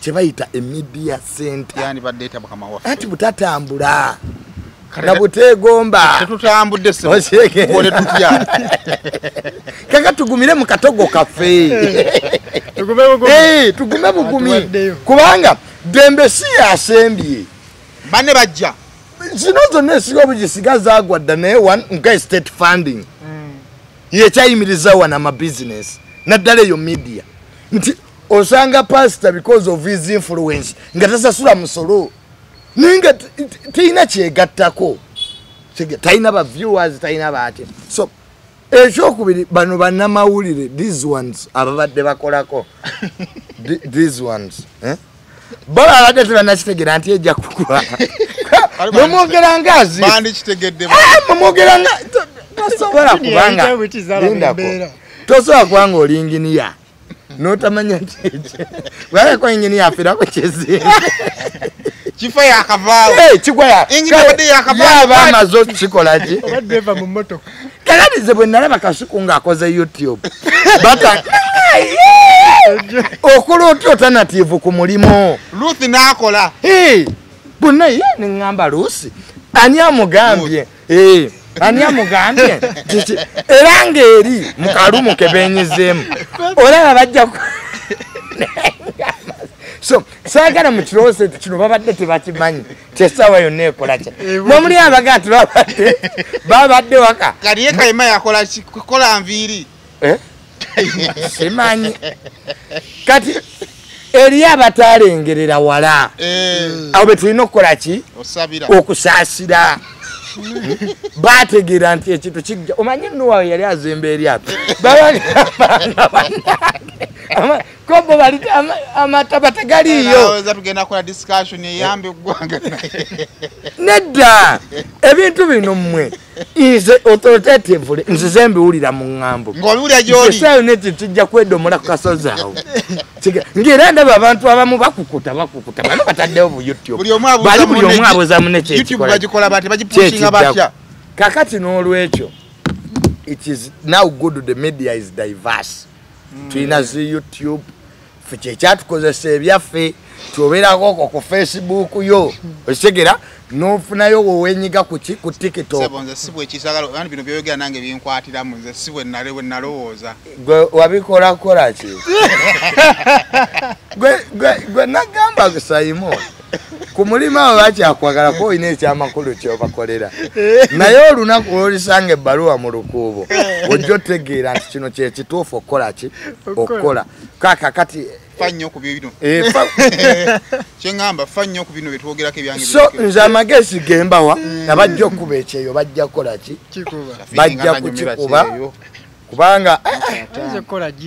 Kye bayita e media center. Yandibadde etya mukama waffe? Anti butatambula na buteegomba. Tetutambudde ssebo. Tukole tutya? Kaka tugumire mu katogo kaffe. Tugume bugumi. Kubanga Ddembe si yasembye. Banne bajja. Zino zonna ensigo bugisiga zaagwa dda, naye nga state funding yekyayimiriza wano amabizinesi naddala eyo media. Nti osanga pastor because of his influence nga tasasula musolo ninga tina kyegattako talina ba viewers, talina baate. So ekyokubiri, bano bannamawulire, these ones ababadde bakolako, these ones, eh? Bo babadde tebannakitegeera nti ejja kukula. Mumwogera ngazi bandikitegedde. Mumwogera nga tosobola kubanga lindako, tosobola kubanga oli inginiya notamanya nti wala inginiya afiirako kizimbe kifa yakavaawo. Kigwa yaba amaze okukikola ki oba driver mu mmotoka. Kakati nze bwe nalaba Kasuku ng'akoze YouTube bata okola otya alternative ku mulimu. Ruth n'akola bonna ye neŋŋamba Ruth ani amugambye, ani amugambye era ng'eri mu kalumu ke beenyizeemu olaba bajja. So saagala mu kirowoozo nti kino babadde tebakimanyi kyessaawa yonna ekola ki. Mwemuli abaga nti babadde waka. Kati ye Kayima yakola ki? Kukola nviiri. Simanyi. Kati eriyo abataalengerera wala. Awo be tulina okukola ki? Okusaasira. Bategeera nti ekintu kijja. Omanyi Nuwa yali azimba eryato. Babagamba bannange. Kobo bali amataba tegaliyo. Tugenda kukola discussion eyambe eggwanga. Nedda ebintu bino mmwe nze authoritatively nzize mbiwulira mu ŋŋambo. Ng'obiwulira gy'oli. Essaawa n'ekintu kijja kwedomola ku kasozi awo. Ng'era ndaba abantu abamu bakukuta bano bataddewo bu YouTube. Bali buli omu abuuza munne kye YouTube bagikola batya, bagipushinga batya. Kakati n'olwekyo it is now good the media is diverse. Tulina zi YouTube ffe kyekyatukozesa ebyaffe tuobeerako ku Facebook yo okitegera n'ofunayo wewenyiga ku ki ku TikTok. Sebo nze si bwe kisagala kandi bino by'oyogera nange binkwatiramu nze si bwe nalowooza. Gwe wabikola kola ki? Gwe nagamba Simon ku mulimu abo bakyakwagala olina ekyamakulu kyobakolera naye olunaku lw'olisanga ebbaluwa mu lukuubo ojja otegeera nti kino kye kituufu okukola ki okukola. Kakati fa nnyo ku bino kye ŋŋamba fa nnyo ku bino bye twogerako ebyange. So nze amagezi ge mbawa abajja okuba ekyeyo bajja kukola ki bajja kukikuba kubanga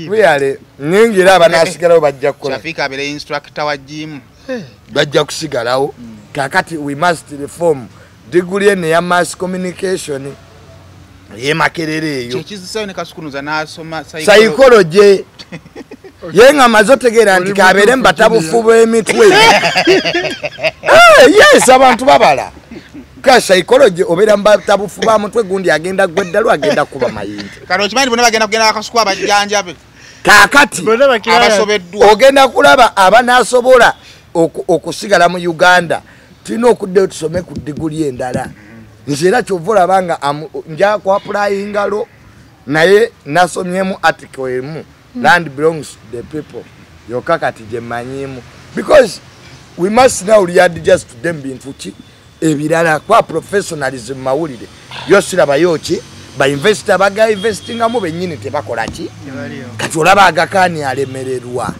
really ningira abanaasigalawo bajja kukola. Shafiika abeere instructor wa gym bajja kusigalawo. Kakati we must reform diguli eno eya mass communication ey'e eyo kyekizisayo ne Kasukunuza n'asoma psychology ye nga amaze otegeera nti kabeere mu batabufu b'emitwe. Yes, abantu babala ka psychology obeera mu batabufu ba mutwe gundi agenda gwa eddalu agenda kuba mayinja. Kati okimanyi bonna bagenda kugenda Kasuku abajjanjabe. Kakati abasobeddwa ogenda kulaba abanaasobola okusigala mu Uganda tulina okuddayo tusome ku diguli endala. Nze era kyova olaba nga nja ku applyinga law naye nasomyemu article emu land belongs to the people yokka kati gye mmanyiimu because we must now readjust to them bintu ki ebirala kwa professionalism mawulire yo sirabayo ki ba investor baga investingamu bennyini tebakola ki. Kati olaba agakaani alemererwa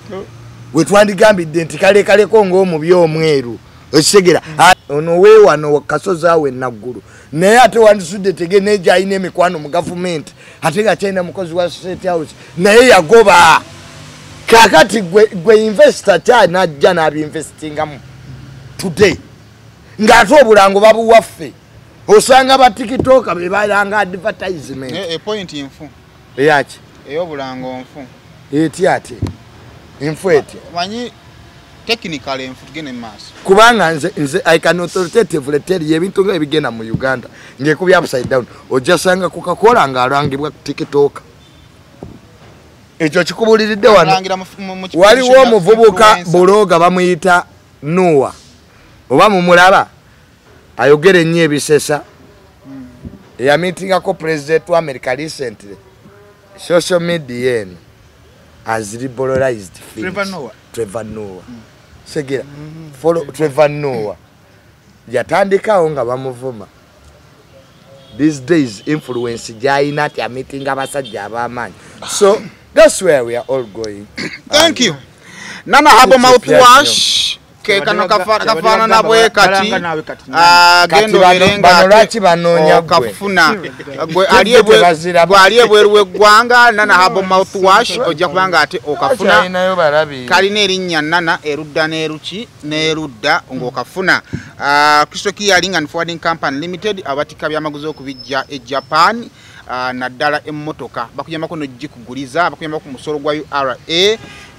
wetwandigambidde nti kalekaleko ng'omubi omweru okitegera ono weewano kasozi awo enaggulu naye ate wandisudde tege nejo alina emikwano mu gavumenti ate nga kyalina mukozi wa State House naye yagoba. Kakati gwe investor kyanajja n'abinvestingamu today ng'ate obulango babuwaffe osanga ba TikTok be balanga advertisement. Point nfu eyaki ey'obulango nfu etya ate enfu etya manyi technical enfu tugende mu maaso kubanga nze I can authoritatively tell you ebintu nga ebigenda mu Uganda ng'ekubya upside down ojja sanga Coca-Cola ng'alangibwa TikTok. Ekyo kikubuliridde wano waliwo omuvubuka buloga bamuyita Noah oba mumulaba ayogera ennyo ebisesa eyamitingako president wa America recently. Social media eno has liberalized things. Trevor Noah. Segera follow Trevor Noah yatandikawo nga bamuvuma. These days influence gy'alina ati amitinga abasajja ab'amaanyi. So That's where we are all going. Thank you. Nana Herbal mouthwash ke kano kafaanana bwe kati, genda obeere Bano lwaki banoonya gwe? Okafuna gwe ali ebweru w'eggwanga. Nana Herbal mouthwash ojja kubanga ate okafuna. Alinayo balabi. Kalina erinnya Nana erudda n'eruki n'erudda ng'okafuna. Crystal Clearing and Forwarding Company Limited, abatikka byamaguzi okubijja e Japan, naddala emmotoka, bakuyambako nogikuguliza, bakuyambako ku musolo gwa URA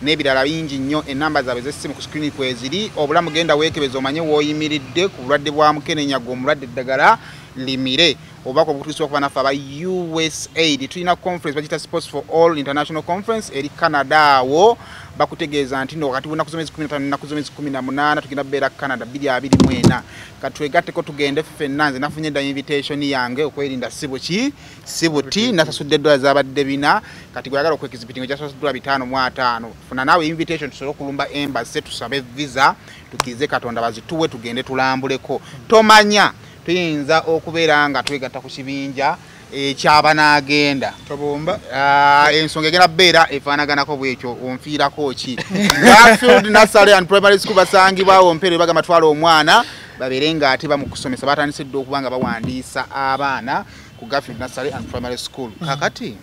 n'ebirala bingi nnyo. Enamba zaabwe z'essimu ku screen kweziri. Obulamu genda weekebeza omanye w'oyimiridde ku bulwadde bwa mukenenya, gwe omulwadde eddagala limire. Obubaka obutuusibwa okuba naffe aba USAID, tulina conference bagiyita Sports for All International Conference eri Canada. Awo bakutegeeza nti no wakati w'ennaku z'omwezi 15 n'ennaku z'omwezi 18 tugenda kubeera Canada 2024. Katwegatteko tugende ffenna. Nze nafunye dda invitation yange, okwerinda si buki si buti, nasasudde dola zabadde 4. Kati gweyagala okwexhibiting ojja sasula $550. Funa naawe invitation tusobole okulumba embassy, tusabe visa, tukkirize Katonda bazituwe tugende tulambuleko. Tomanya, tuyinza okubeera nga twegatta ku kibinja ekyabanaagenda. Tobomba. Ensonga egenda bbeera efaanaganako bwekyo. Onfiirako ki? Garfield Nursery and Primary School basangibwawo Mpeere, bagamba twala omwana babeere nga ate bamukusomesa. Batandise dda okuba nga bawandiisa abaana ku Garfield Nursery and Primary School. Kakati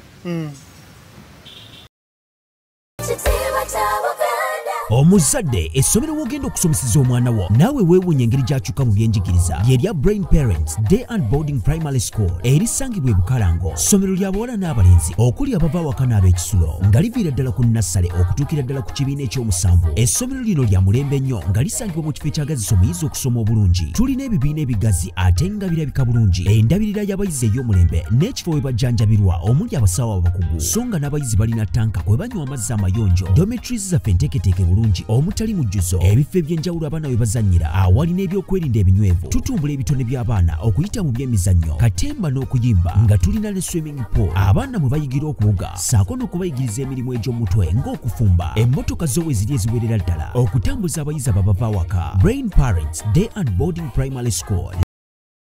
Omuzadde, essomero w'ogenda okusomeseza omwana wo naawe weewuunya engeri gy'akyuka mu byenjigiriza lye lya Brain Parents Day and Boarding Primary School erisangibwa e Bukalango. Ssomero lya bawala n'abalenzi okuli abava awaka n'ab'ekisulo, nga liviira ddala ku nursery okutuukira ddala ku kibiina ekyomusanvu. Essomero lino lya mulembe nnyo nga lisangibwa mu kifo ekyagazisa omuyizi okusoma obulungi. Tulina ebibiina ebigazi ate nga birabika bulungi, endabirira y'abayizi ey'omulembe n'ekifo we bajjanjabirwa omuli abasawo abakugu, so nga n'abayizi balina tanka kwe banywa amazzi amayonjo. Dormitories zaffe enteeketeeke bulungi omutali mujjuzo, ebifo eby'enjawulo abaana we bazannyira awali n'ebyokwerinda ebinywevu. Tutumbula ebitone by'abaana okuyita mu by'emizannyo, katemba n'okuyimba, nga tulina ne swimming pool abaana mwe bayigira okuwuga ssaako n'okubayigiriza emirimu egy'omutwe ng'okufumba. Emmotoka zo we ziri eziwerera ddala okutambuza abayizi ababava awaka. Brain Parents Day and Boarding Primary School.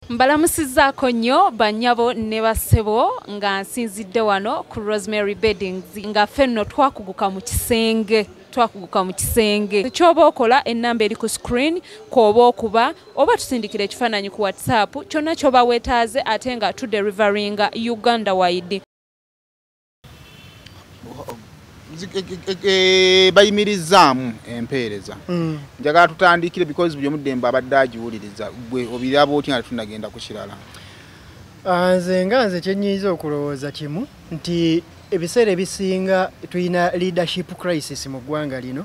Mbalamusizzaako nnyo bannyabo ne bassebo, nga nsinzidde wano ku Rosemary Beddings, nga ffe nno twakuguka mu kisenge, twakuguka mu kisenge. Kyoba okola, ennamba eri ku screen kw'oba okuba oba tusindikira ekifaananyi ku WhatsApp kyonna kyoba weetaaze, ate nga tudeliveringa Uganda wide. Bayimirizaamu empeereza. Njagala tutandikire because buli omuddembe abadde agiwuliriza. Gwe obiraba otya nga tetunnagenda ku kirala? Nze nga nze kyenyinza okulowooza kimu nti ebiseera ebisinga tulina leadership crisis mu ggwanga lino,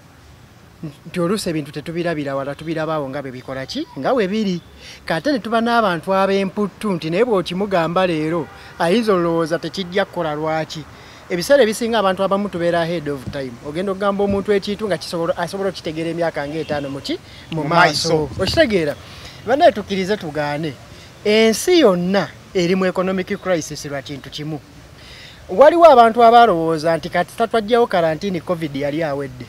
nti oluusi ebintu tetubirabira wala, tubirabaawo nga bwe bikola ki nga bwe biri. Kate ne tuba n'abantu ab'emputtu nti naye bw'okimugamba leero ayinza olowooza tekijja kukola. Lwaki ebiseera ebisinga abantu abamu tubeera ahead of time? Ogenda okugamba omuntu ekintu nga asobola okitegeera emyaka ng'etaano muki mu maaso, okitegeera. Bannaye, tukkirize tugaane, ensi yonna eri mu economic crisis lwa kintu kimu. Waliwo abantu abalowooza nti kati tatwajjawo karantini, COVID yali awedde.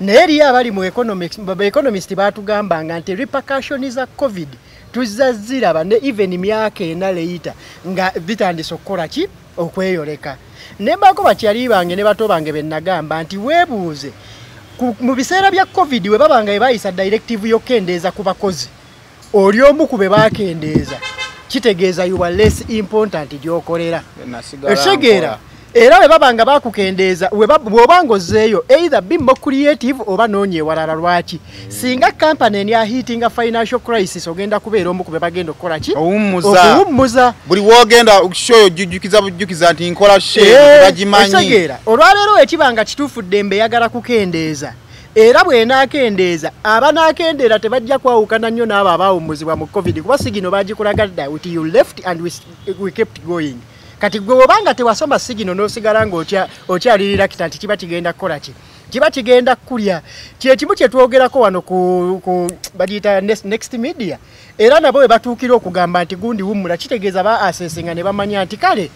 Naye eriyo abali mu economics, ba economist batugambanga nti repercussion za COVID tuzza ziraba ne even myaka 4 later nga bitandise okukola ki okweyoleka. Ne mbako bakyali bange ne bato bange be nagamba nti weebuuze mu biseera bya COVID we babanga bayisa directive y'okukendeeza ku bakozi, oli omu ku be bakendeeza, kitegeeza you are less important gy'okolera. Ekitegeera era bwe babanga bakukendeeza, bw'obanga ozzeeyo, either be more creative oba noonya ewalala. Lwaki singa company eni ahitinga financial crisis, ogenda kubeera omu ku be bagenda okukola ki? Owummuza. Okuwummuza. Buli wogenda shoyo ojjukkiza bujjukiza nti nkola share, bagimanyi. Ekitegeera olwaleero ekibanga kituufu ddembe eyagala kukendeeza, era bw'enaakendeeza abanaakendeera tebajja kwawukana nnyo n'abo abaawummuzibwa mu COVID, kuba signal bagikulaga dda nti you left and we kept going. Kati gwe bw'obanga tewasoma signal n'osigala ng'okyalirira kita nti kiba kigenda kukola ki, kiba kigenda kulya. Kyekimu kye twogerako wano ku bagiyita Next Media, era nabo bwe batuukira okugamba nti gundi wummula, kitegeeza ba assessinga ne bamanya nti kale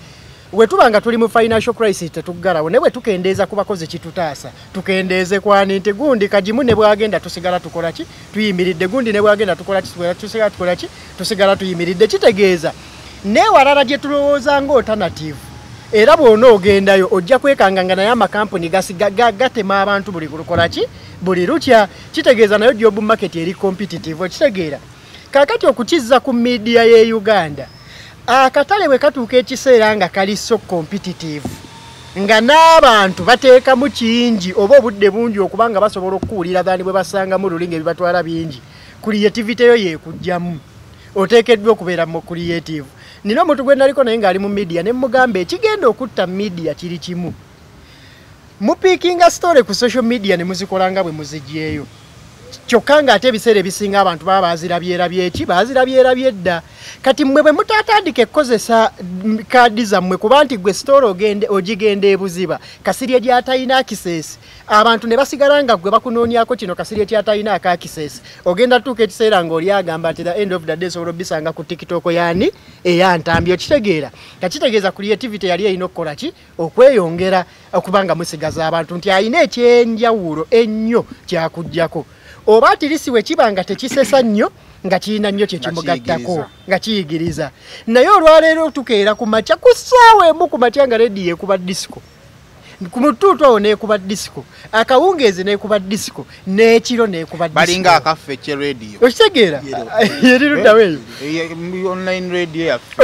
we tuba nga tuli mu financial crisis tetuggalawo, naye bwe tukendeeza ku bakozi kitutaasa. Tukendeeze kwani nti gundi kagimu ne bwagenda tusigala tukola ki? Tuyimiridde. Gundi ne bwagenda tukola ki? Tusigala tukola ki? Tusigala tuyimiridde. Kitegeeza neewalala gye tulowooza nga alternative Era bw'onoogendayo ojja kwekanga nga naye amakampuni gatema abantu buli lukola ki, buli lutya. Kitegeeza nayo job market eri competitive, okitegeera. Kaakati okukizza ku media ye Uganda, akatale bwe katuuka ekiseera nga kali so competitive, nga n'abantu bateekamu kingi oba obudde bungi okuba nga basobola okukuwulira thani bwe basangamu luli ng'ebibatwala bingi, creativity yo yeekujjamu. Oteekeddwa okubeera mu creative. Nina omuntu gwe naliko naye ng'ali mu media ne mugamba ekigenda okutta media kiri kimu, mupiikinga story ku social media ne muzikola nga bwe muzigyeyo, kyokka ng'ate ebiseera ebisinga abantu baba bazirabyerabye ki, bazirabyerabye dda. Kati mmwe bwe mutatandika okukozesa kaadi zammwe, kuba nti gwe story ogigenda ebuziba, Kasirye gy'atalina access, abantu ne basigala nga gwe bakunoonyako kino Kasirye ky'atalina access, ogenda tuuka ekiseera ng'oli agamba nti the end of the day osobola obisanga ku TikTok yaani eya Ntambi, okitegeera. Kakitegeeza creativity yali erina okukola ki, okweyongera okuba nga musigaza abantu nti alina ekyenjawulo ennyo kyakuggyako, oba atirisi we kiba nga tekisesa nnyo nga kirina nnyo kye kimugattako nga kiyigiriza. Naye olwaleero tukeera ku makya ku ssaawa emu ku makya nga rediyo ekuba disco, ku mutuutu awo n'ekuba disco, akawungeezi n'ekuba disco, n'ekiro n'ekuba disco. Balinga akaffe kye rediyo, okitegeera, eri luddawo eyo online radio yaffe,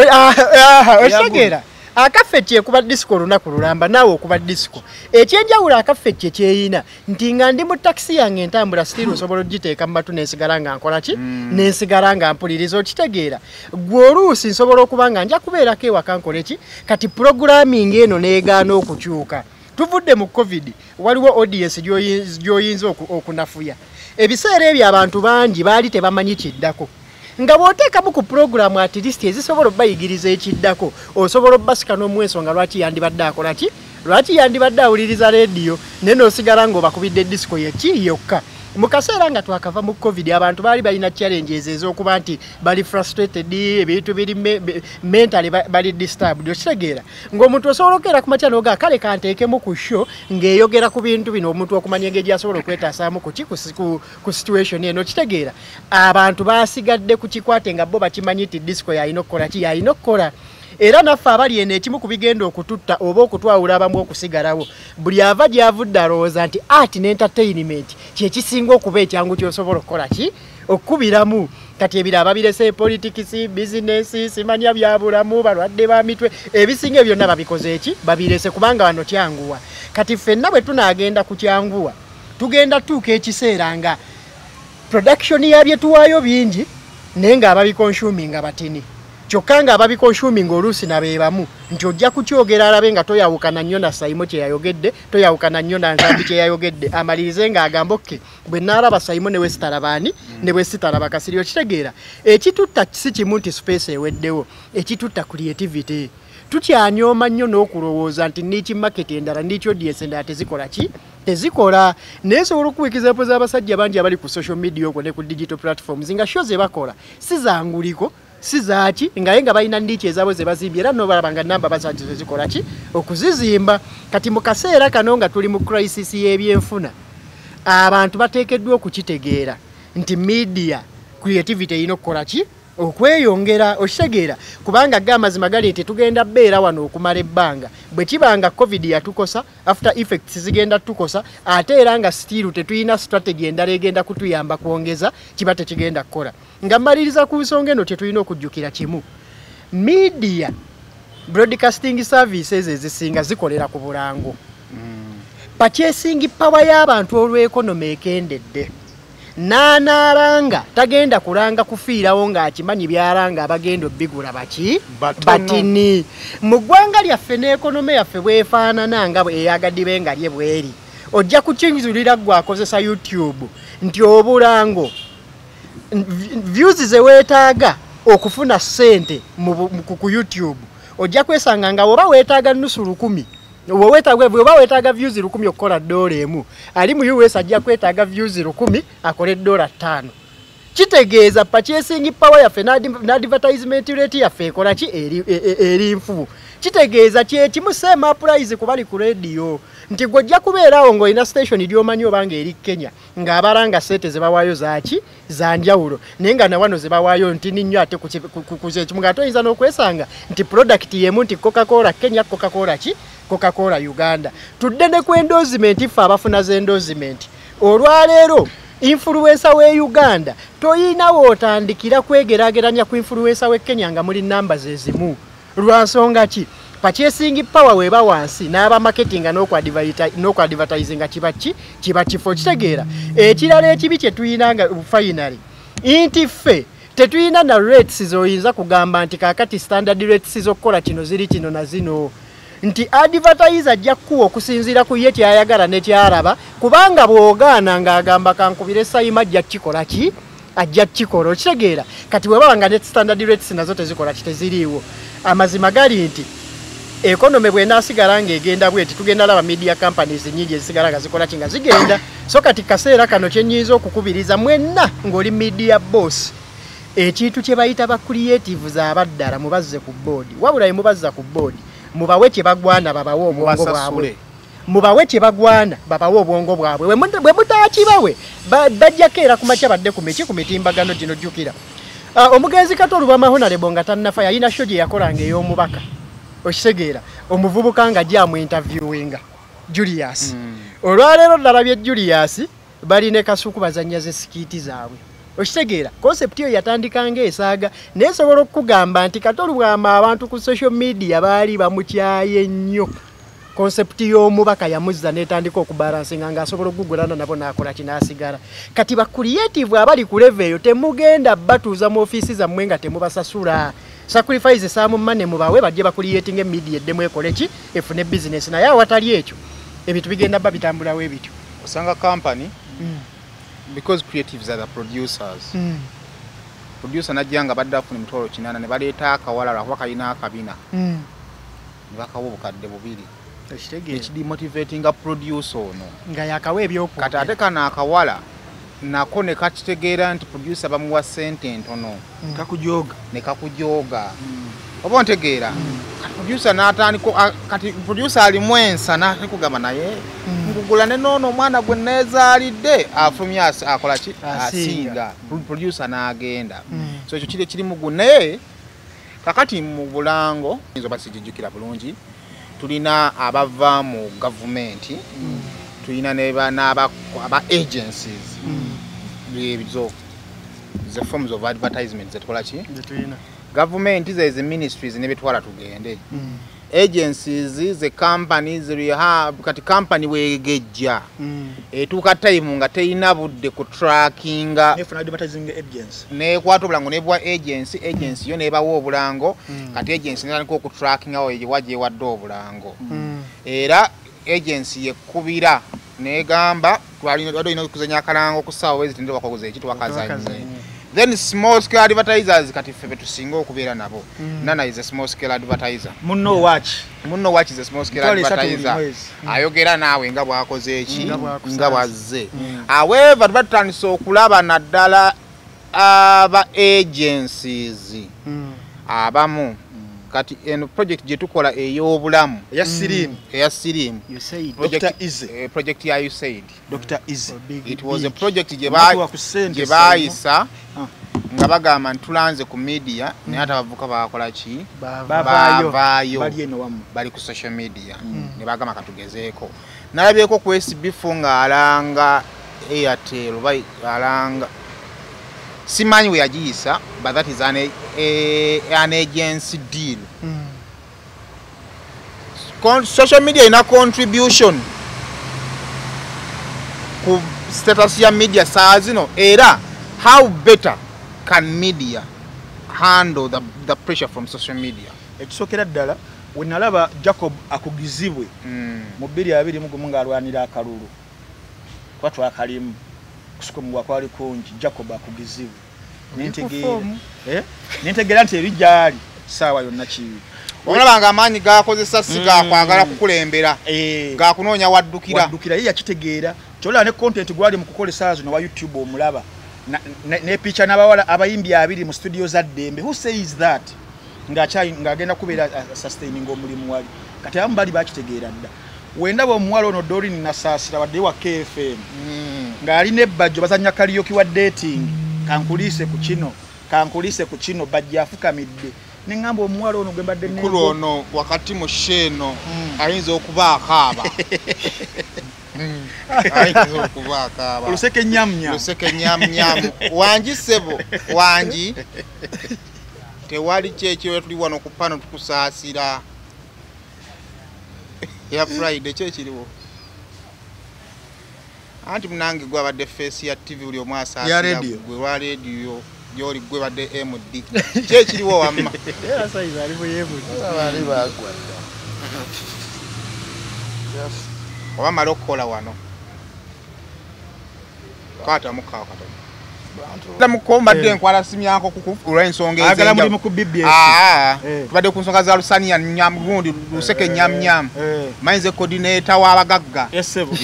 okitegeera. Akaffe kyekuba disco olunaku lulamba, naawe okuba disco. Ekyenjawulo akaffe kye kyeyina nti nga ndi mu takisi yange entambula still osobola ogiteeka mu matu nensigala nga nkola ki, nensigala nga mpuliriza, okitegeera. Gwe oluusi nsobola okuba nga nja kubeerako ewaka nkole ki. Kati programming eno neegaana okukyuka. Tuvudde mu COVID, waliwo audience gy'oyinza okunafuya. Ebiseera ebyo abantu bangi baali tebamanyi kiddako, nga bw'oteekamu ku pulogulaamu at least ezisobola obbayigiriza ekiddako, osobola obbasika n'omuwensonga lwaki yandibadde akola ki, lwaki yandibadde awuliriza rediyo, naye n'osigala ng'obakubidde disco yeki yokka. Mu kaseera nga twakava mu COVID, abantu baali balina challenges ez'okuba nti bali frustrated, ebintu biri mentally bali disturbed, okitegeera. Ng'omuntu osobola okukeera ku makya n'ogaa kale kanteekemu ku show ng'eyogera ku bintu bino, omuntu okumanya engeri gy'asobola okwetaasaamu ku ki, ku situation eno, okitegeera. Abantu basigadde ku kikwate nga bo bakimanyi nti disco yalina okukola ki, yalina okukola. Era naffe abali eno ekimu ku bigenda okututta oba okutwawula abamu okusigalawo, buli ava gy'avudde alowooza nti art ne entertainment kye kisinga okuba ekyangu ky'osobola okukola ki, okukubiramu. Kati ebirala babirese politics, business, simanya bya bulamu, balwadde ba mitwe, ebisinga ebyo byonna babikoze eki, babirese kubanga wano kyanguwa. Kati ffenna bwe tunaagenda ku kyanguwa, tugenda tuuka ekiseera nga production ya bye tuwaayo bingi naye ng'ababiconsuminga batini, kyokka nga ababiconsuming oluusi nabeebamu nti ojja kukyogera alabe nga toyawukana nnyo na Saimo kye yayogedde, toyawukana nnyo na Ntambi kye yayogedde, amalirize ng'agamba okke bwe naalaba Saimo ne wesitalaba ani ne bwesitalaba Kasirye, okitegeera. Ekitutta si kimu nti space eweddewo, ekitutta creativity. Tukyanyooma nnyo n'okulowooza nti niche market endala, niche audience endala tezikola ki, tezikola. Naye nsobola okuwa example z'abasajja bangi abali ku social media okwo ne ku digital platforms nga show ze bakola si zanguliko, si zaaki, ngaye nga balina niche ezaabwe ze bazimbye, era nobalaba nga namba basajja zezikola ki, okuzizimba. Kati mu kaseera kano nga tuli mu crisis y'ebyenfuna, abantu bateekeddwa okukitegeera nti media creativity erina okukola ki, okweyongera, okitegeera. Kubanga ga amazima gali nti tugenda beera wano okumala ebbanga, bwe kiba nga COVID yatukosa, after effects zigenda tukosa, ate era nga still tetulina strategy endala egenda kutuyamba kwongeza, kiba tekigenda kukola. Nga mmaliriza ku nsonga eno, tetulina okujjukira kimu, media broadcasting services ezisinga zikolera ku bulango. Purchasing power y'abantu olw'economy ekendedde, n'anaalanga tagenda kulanga kufiirawo ng'akimanyi byalanga abagenda obbigula baki batini. Mu ggwanga lyaffe n'economy yaffe bwefaanana nga eyagadibe nga lye bweri, ojja kukinzulira ggwe akozesa YouTube nti obulango views ze weetaaga okufuna ssente ku YouTube, ojja kwesanga nga oba weetaaga 500,000, oba weetaaga views 1,000 okukola $1, ali mu US ajja kwetaaga views 1,000 akole $5. Kitegeeza purchasing power yaffe na advertisement rate yaffe ekola ki eri nfu. Kitegeeza kyekimu same price ku bali ku radio nti gwojja kubeerawo ng'olina station gy'omanyi obanga eri Kenya ng'abalanga sente ze bawaayo zaaki za njawulo, naye nga na wano ze bawaayo nti nnyo ate ku kyekimu, ng'ate oyinza n'okwesanga nti product y'emu nti Coca-Cola Kenya, Coca-Cola ki, Coca-Cola Uganda. Tudde ne ku endorsement, ffe abafuna ze endorsement olwaleero influencer we Uganda toyina w'otandikira kwegeraageranya ku influencer we Kenya nga muli namba ze zimu. Lwa nsonga ki? Purchasing power weba wansi n'aba marketing n'oku-advertisinga kiba kifo. Kitegeera ekirala ekibi kye tuyina nga finally nti ffe tetuyina na rates z'oyinza kugamba nti kaakati standard rates z'okukola kino ziri kino na zino, nti advertiser ajja kukuwa okusinziira ku ye ky'ayagala ne ky'alaba, kubanga bw'ogaana ng'agamba kankubire Sayima ajja kukikola ki, ajja kukikola. Okitegeera kati bwe baba nga ne standard rates nazo tezikola ki, teziriiwo. Amazima gali nti economy bw'enaasigala ng'egenda bweti, tugenda laba media companies nnyingi ezisigala nga zikola ki, nga zigenda. So kati kaseera kano kye nnyinza okukubiriza mwenna ng'oli media boss, ekintu kye bayita ba creatives abaddala mubazze ku board. Wabula ye mubazza ku board, mubawe kye bagwana, babawe obwongo bwabwe, mubawe kye bagwana, babawe obwongo bwabwe. Bwe mutaakibawe bajjako era ku makya badde ku miki ku mitimbagano gino. Jjukira omugenzi Kato Lubwama Honorable nga tannafa yalina show gye yakolanga ey'omubaka, okitegeera, omuvubuka nga gyamu interviewinga Julius. Olwaleero nalabye Julius bali ne Kasuku bazannya ze skit zaabwe, okitegeera. Concept eyo yatandika ng'esaaga, naye nsobola okukugamba nti Kato Lubwama abantu ku social media baali bamukyaye nnyo. Concept y'omubaka yamuzza n'etandika okubalansinga ng'asobola okugugulana nabo n'akola ki, n'asigala. Kati ba creative abali ku level eyo temugenda batuuza mu ofiisi zammwe nga temubasasula. Sacrifice some money mubawe bajje bakuliyetinga media eddemu ekole ki, efune business. Naye awatali ekyo ebintu bigenda bba bitambulawo ebityo. Osanga company because creatives are the producers. Producer najja nga badde afuna 800,000 ne baleeta akawala lwakuba kalina akabina ne bakawa 2,000. Ekidimotivatinga producer ono nga yakawa ebyokwogera. Kati ate kano akawala nako ne kakitegeera nti producer bamuwa ssente ntono, kakujoga ne kakujoga. Oba ontegeera? Kati producer n'atandika, kati producer alimu ensa n'atakugamba naye nkugula ne noono omwana gwe neezaalidde afulumye akola ki, asinga. Producer n'agenda. So ekyo kiri kiri mugu. Naye kakati mu bulango nzo basijijjukira bulungi, tulina abava mu gavumenti, tulina n'aba agencies, ebizo the forms of advertisement zetukola ki, government ze ministries ne betwala tugende, agencies ze companies rehab. Kati company wegejja etuuka time nga teyina budde ku trackinga, nefuna advertising agency nekwata obulango nebwa agency, agency yo nebawa obulango. Kati agency netandika oku trackinga wa gyewadde obulango, era agency yekubira negamba twalina olina okuzannya akalango ku ssaawa ezi tendera wakakoze eki twakazannye. Then small scale advertisers kati ffe betusinga okubeera nabo. Nana is a small scale advertiser. Munno watch. Munno watch is a small scale advertiser. Ayogera naawe nga bw'akoze eki nga bw'azze. However, tuba tutandise okulaba naddala aba agencies abamu. Kati eno project gye tukola ey'obulamu eya siriimu, eya siriimu Dr. Easy, project ya USAID, Dr. Easy. It was a project gye baayisa nga bagamba ntulanze ku media, naye ate abavubuka baakola ki, bavaayo bali ku social media ne bagamba katugezeeko. Nalabyeko ku SB4 ng'alanga Airtel oba alanga simanyi we yagiyisa, but that is an agency deal. Social media ina contribution ku status ya media saa zino, era how better can media handle the pressure from social media? Ekisookera ddala we nalaba Jacob akugizibwe mu 2021 ng'alwanira akalulu kuba twakalimu kusukumwa kwali kungi. Jacob akugizibwe nentegeera nti eri gyali ssaawa yonna kibi. Olaba nga amaanyi gakozesa si gakwagala kukulembera, gakunoonya waddukira. Waddukira ye yakitegeera. Kyolaba ne content gwali mu kukola essaawa zino wa YouTube omulaba Ne picha n'abawala abayimbi abiri mu studio za Ddembe. Who says that? Ng'agenda kubeera sustaining omulimu wali. Kati abamu bali bakitegeera dda. Wendaba omuwala ono Doreen Nasaasira wadde wa KFM ng'alina ebbajjo, bazannya karaoke wa dating, kankuliise ku kino, kankuliise ku kino, bajja afukamidde, ne ŋŋamba omuwala ono gwe mbadde Mukulu ono wakati mu show eno ayinza okuba akaaba. Ayinza okuba akaaba. Oluseke nyamnya. Luseke nyamnyamu. Wangi ssebo, wangi. Tewali kyekiro, tuli wano ku pano tukusaasira. Ya Friday kyekiriwo. Anti munange gwabadde face ya TV, buli omu asaasira. Ya radio. Gwe wa radio gyoli, gwe badde MD. Kyekiriwo wamma. Era sayizi ali buyebuzi. Bali bagwa dda. Oba mala okukola wano. Kwatamukawo katono. Muko mbadde nkwala simyanko kuku olw'ensonga Agala ez'enjawulo. mulimu ku BBS. Ah, Eh. tubadde ku nsonga za Lusaniya nyam gundi luseke nyam nyam. Manyize coordinator w'abagagga. Yes, sebo.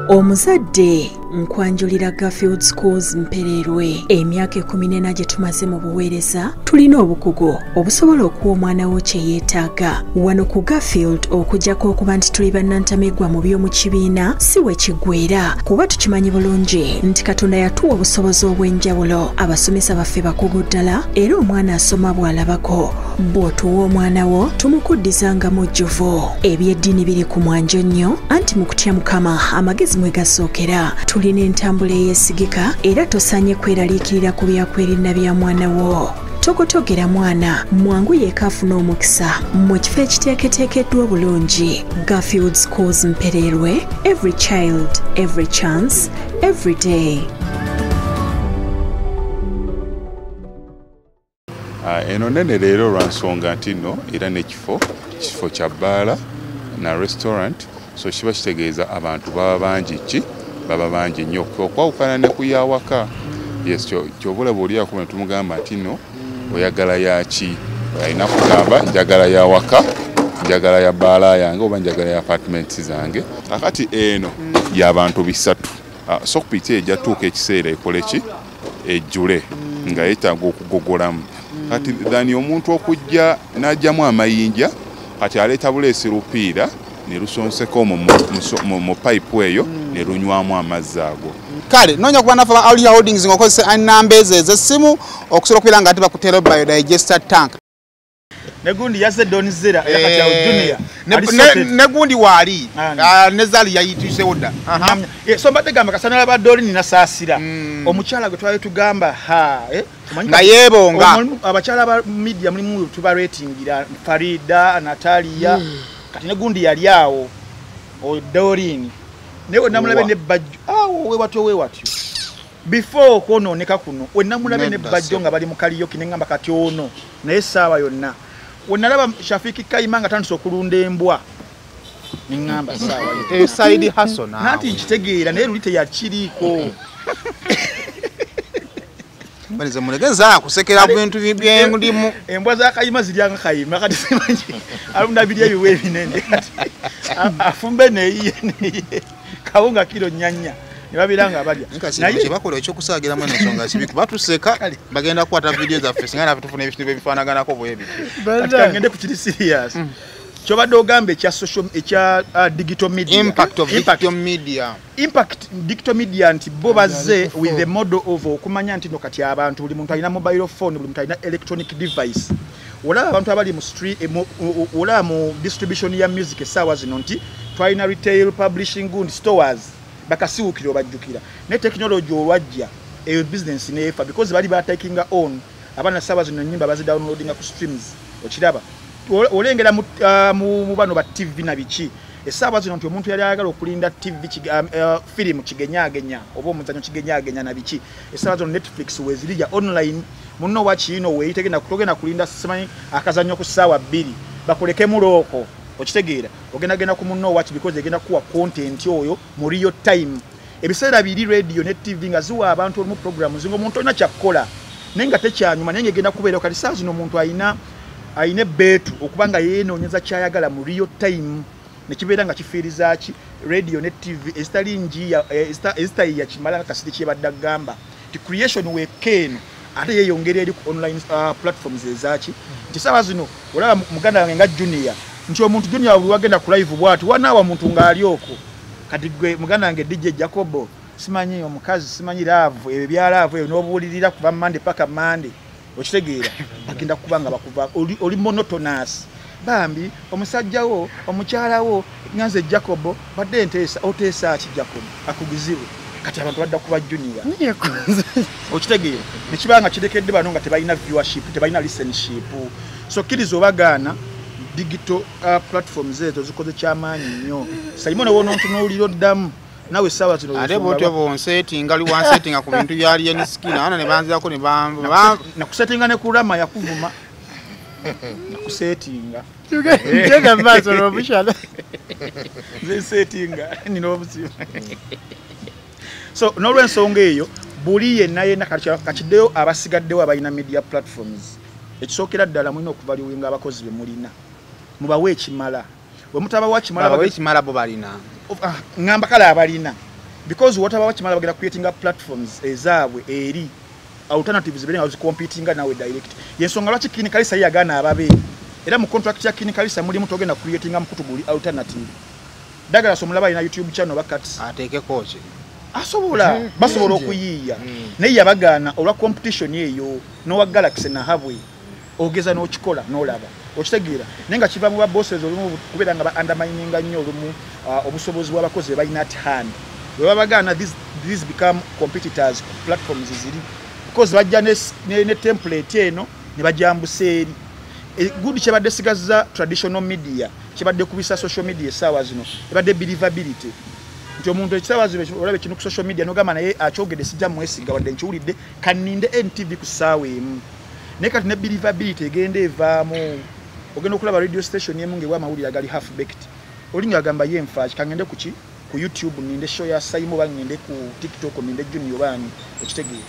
Omuzadde, nkwanjulira Garfield Schools Mpererwe. Emyaka 14 gye tumaze mu buweereza, tulina obukugu obusobola okuwa omwana wo kye yeetaaga. Wano ku Garfield, okuggyako okuba nti tuli bannantameggwa mu by'omu kibiina, si we kiggweera, kuba tukimanyi bulungi nti Katonda yatuwa obusobozi obw'enjawulo. Abasomesa baffe bakugu ddala, era omwana asoma bw'alabako. Bw'otuwa omwana wo, tumukuddiza nga mujjuvu. Ebyeddiini biri ku mwanjo nnyo, anti mu kutya Mukama amagezi mwe gasookera. Tulina entambula eyeesigika, era tosaanye kweraliikirira ku byakwerinda bya mwana wo. Tokotogera mwana mwangu yeeka afuna omukisa mu kifo ekiteeketeekeddwa obulungi. Garfield Schools Mpererwe, every child, every chance, every day. Eno nene leero olwa nsonga nti nno era n'ekifo kifo kya bbaala na restaurant, so kiba kitegeeza abantu baba bangi, ki baba bangi nnyo okwawukana ne ku yawaka. Yes, kyobulaba oli akuma tumugamba nti nno oyagala yaki, alina kugamba njagala yawaka, njagala ya bbaala yange oba njagala ya apartments zange. Akati eno y'abantu 300. Sockpit ejja tuuka ekiseera ekole ki, ejjule nga yeetaaga okugogolamu. Kati thani omuntu okujja n'ajjamu amayinja, kati aleeta buleesi lupiira ne lusonseka omwo mu payipu eyo ne lunywamu amazzi ago. Kale noonya kuba naffe ba Aulia Holdings ng'okozesa ennamba ezo ez'essimu okusobola okubeera nga ate bakuteerayo biodigester tank. Ne gundi yazze Don Zera era kati awo Junior. Ali sorted. Ne gundi waali. Ani? Ah, ne Zali yayitusewo dda. Aha. So mbadde gamba kasana laba Doreen Nasaasira, omukyala gwe twali tugamba ha, omanyi Nga yeebonga. Abakyala ba media mulimu tubaratingira Farida, Natalia, kati ne gundi yali awo o Doreen naye namulabe Wa. ne bajjo awo we watyo, we watyo before okwonooneka kuno, we namulabe ne Nedda, bajjo sir. nga bali mu karaoke, ne ngamba kati ono naye essaawa yonna. We nalaba Shafiki Kayima nga tandise okulunda embwa, ne ngamba essaawa yonna. Side hustle naawe. Nanti nkitegeera, naye luli teyakiriiko. Balize muleke nza kusekera bintu byendimu. Embwa za Kayima ziryanga Kayima, kati simanyi alunda birya ebiwe ebinene, kati afumbe neyiye neyiye kawunga kiro nyanya ne babeera nga balya. Naye kyebakola ekyokusaagiramu eno ensonga kibi, kuba tuseka bagenda kukwata vidiyo zaffe singa naffe tufuna ebintu ebifaanaganako bwe bityo. Kati kangende ku kiri serious kyobadde ogamba ekya social, ekya digital media. Impact of digital media. Impact digital media nti bo bazze with the model of okumanya nti no kati abantu, buli muntu alina mobile phone, buli muntu alina electronic device. Olaba abantu abali mu street, olaba mu distribution ya music essaawa zino nti twalina retail publishing gundi stores bakasiwukira obajjukira, ne technology olwajja eyo business neefa because bali batakinga on abaana. Essaawa zino ennyimba bazidownloadinga ku streams. Okiraba olengera mu bano ba TV na biki essaawa zino nti omuntu yali ayagala okulinda TV firimu kigenyagenya oba omuzanyo kigenyagenya na biki, essaawa zino Netflix weziri ya online munno wakiino weeyitegenda togenda kulinda simanyi akazanyo ku ssaawa 2 bakulekemu looko. Okitegeera ogendagenda ku munno waki because egenda kuwa content oyo mu real time. Ebiseera biri radio ne TV nga ziwa abantu olumu programs nga omuntu olina kyakkola naye nga tekyanyuma, naye ng'egenda kubeera. Kati saa zino omuntu alina ebbeetu okuba nga yeenoonyeza kyayagala mu real time. Nekibeera nga kifiiriza ki radio ne TV ezitali njiya, ezitayiya kimala nga Kasiri kyebadde agamba ti creation wekeeno ate yeeyongera eri ku online platforms ezaki nti saawa zino olaba muganda wange nga Junior, nti omuntu Junior bwe wagenda ku live bw'ati wanaawa muntu ng'ali okwo. Kati gwe muganda wange DJ Jacobo, simanyi omukazi, simanyi love, ebyo bya love ebyo n'obuulirira kuva Monday paka Monday, okitegeera bagenda kuba nga bakuva oli monotonous. Bambi omusajja wo, omukyala wo, nganze Jacobo badde nteesa, oteesa ki Jacobo akugizibwe. Kati abantu badda kuba Junior, okitegeera nekiba nga kirekedde bano nga tebalina viewership, tebalina listenership. So kkiriza obagaana, digital platforms ezo zikoze kyamaanyi nnyo. Simon wonontunuulira oddamu nawe essaawa zino. Ate bwotyo bonsetinga li wansetinga ku bintu bya Alien Skin ana ne banzirako ne nakusetinga ne kurama yakuvuma nakusetinga tugenda maaso n'obushana nze setinga nina obuzibu. So n'olwensonga eyo buli yenna yenna kakiddeyo abasigaddewo abalina media platforms, ekisookera ddala mulina okuvaluwinga abakozi be mulina, mubawe ekimala. Bwe mutabawa kimala, babawe ekimala bo balina ngamba kale abalina, because watabawa kimala bagenda creatinga platforms ezaabwe eri alternatives zibeere nga zicompetinga nawe direct. Yensonga lwaki Kin Kalisa yagaana ababe, era mu contract ya Kin Kalisa mulimu togenda creatinga mukutu guli alternative. Douglas omulaba alina YouTube channel bakati ateekeko ki asobola basobola okuyiiya, naye yabagaana olwa competition eyo n'owa Galaxy nahabwe ogeza n'okikola n'olaba okitegeera. Naye nga kiva mu ba bosses olumu kubeera nga ba undermininga nnyo olumu obusobozi bw'abakozi balina at hand. Bwe babagaana these become competitors ku platforms ziri, because bajja ne template eno ne bajambusa eri. Good kyebadde sigazza traditional media, kyebadde kubisa social media essaawa zino ebadde believability, nti omuntu ekisaawa zino olaba ekintu ku social media n'ogamba naye akyogedde sijja mwesiga wadde nkiwulidde, kanninde NTV ku ssaawa emu. Naye kati ne believability egenda evaamu. Ogenda okulaba radio station emu ng'ewa amawulire agali half baked, oli ng'agamba ye nfaaki kangende ku ki ku YouTube ninde show ya Simon oba ngende ku TikTok ninde Junior baani, okitegeera.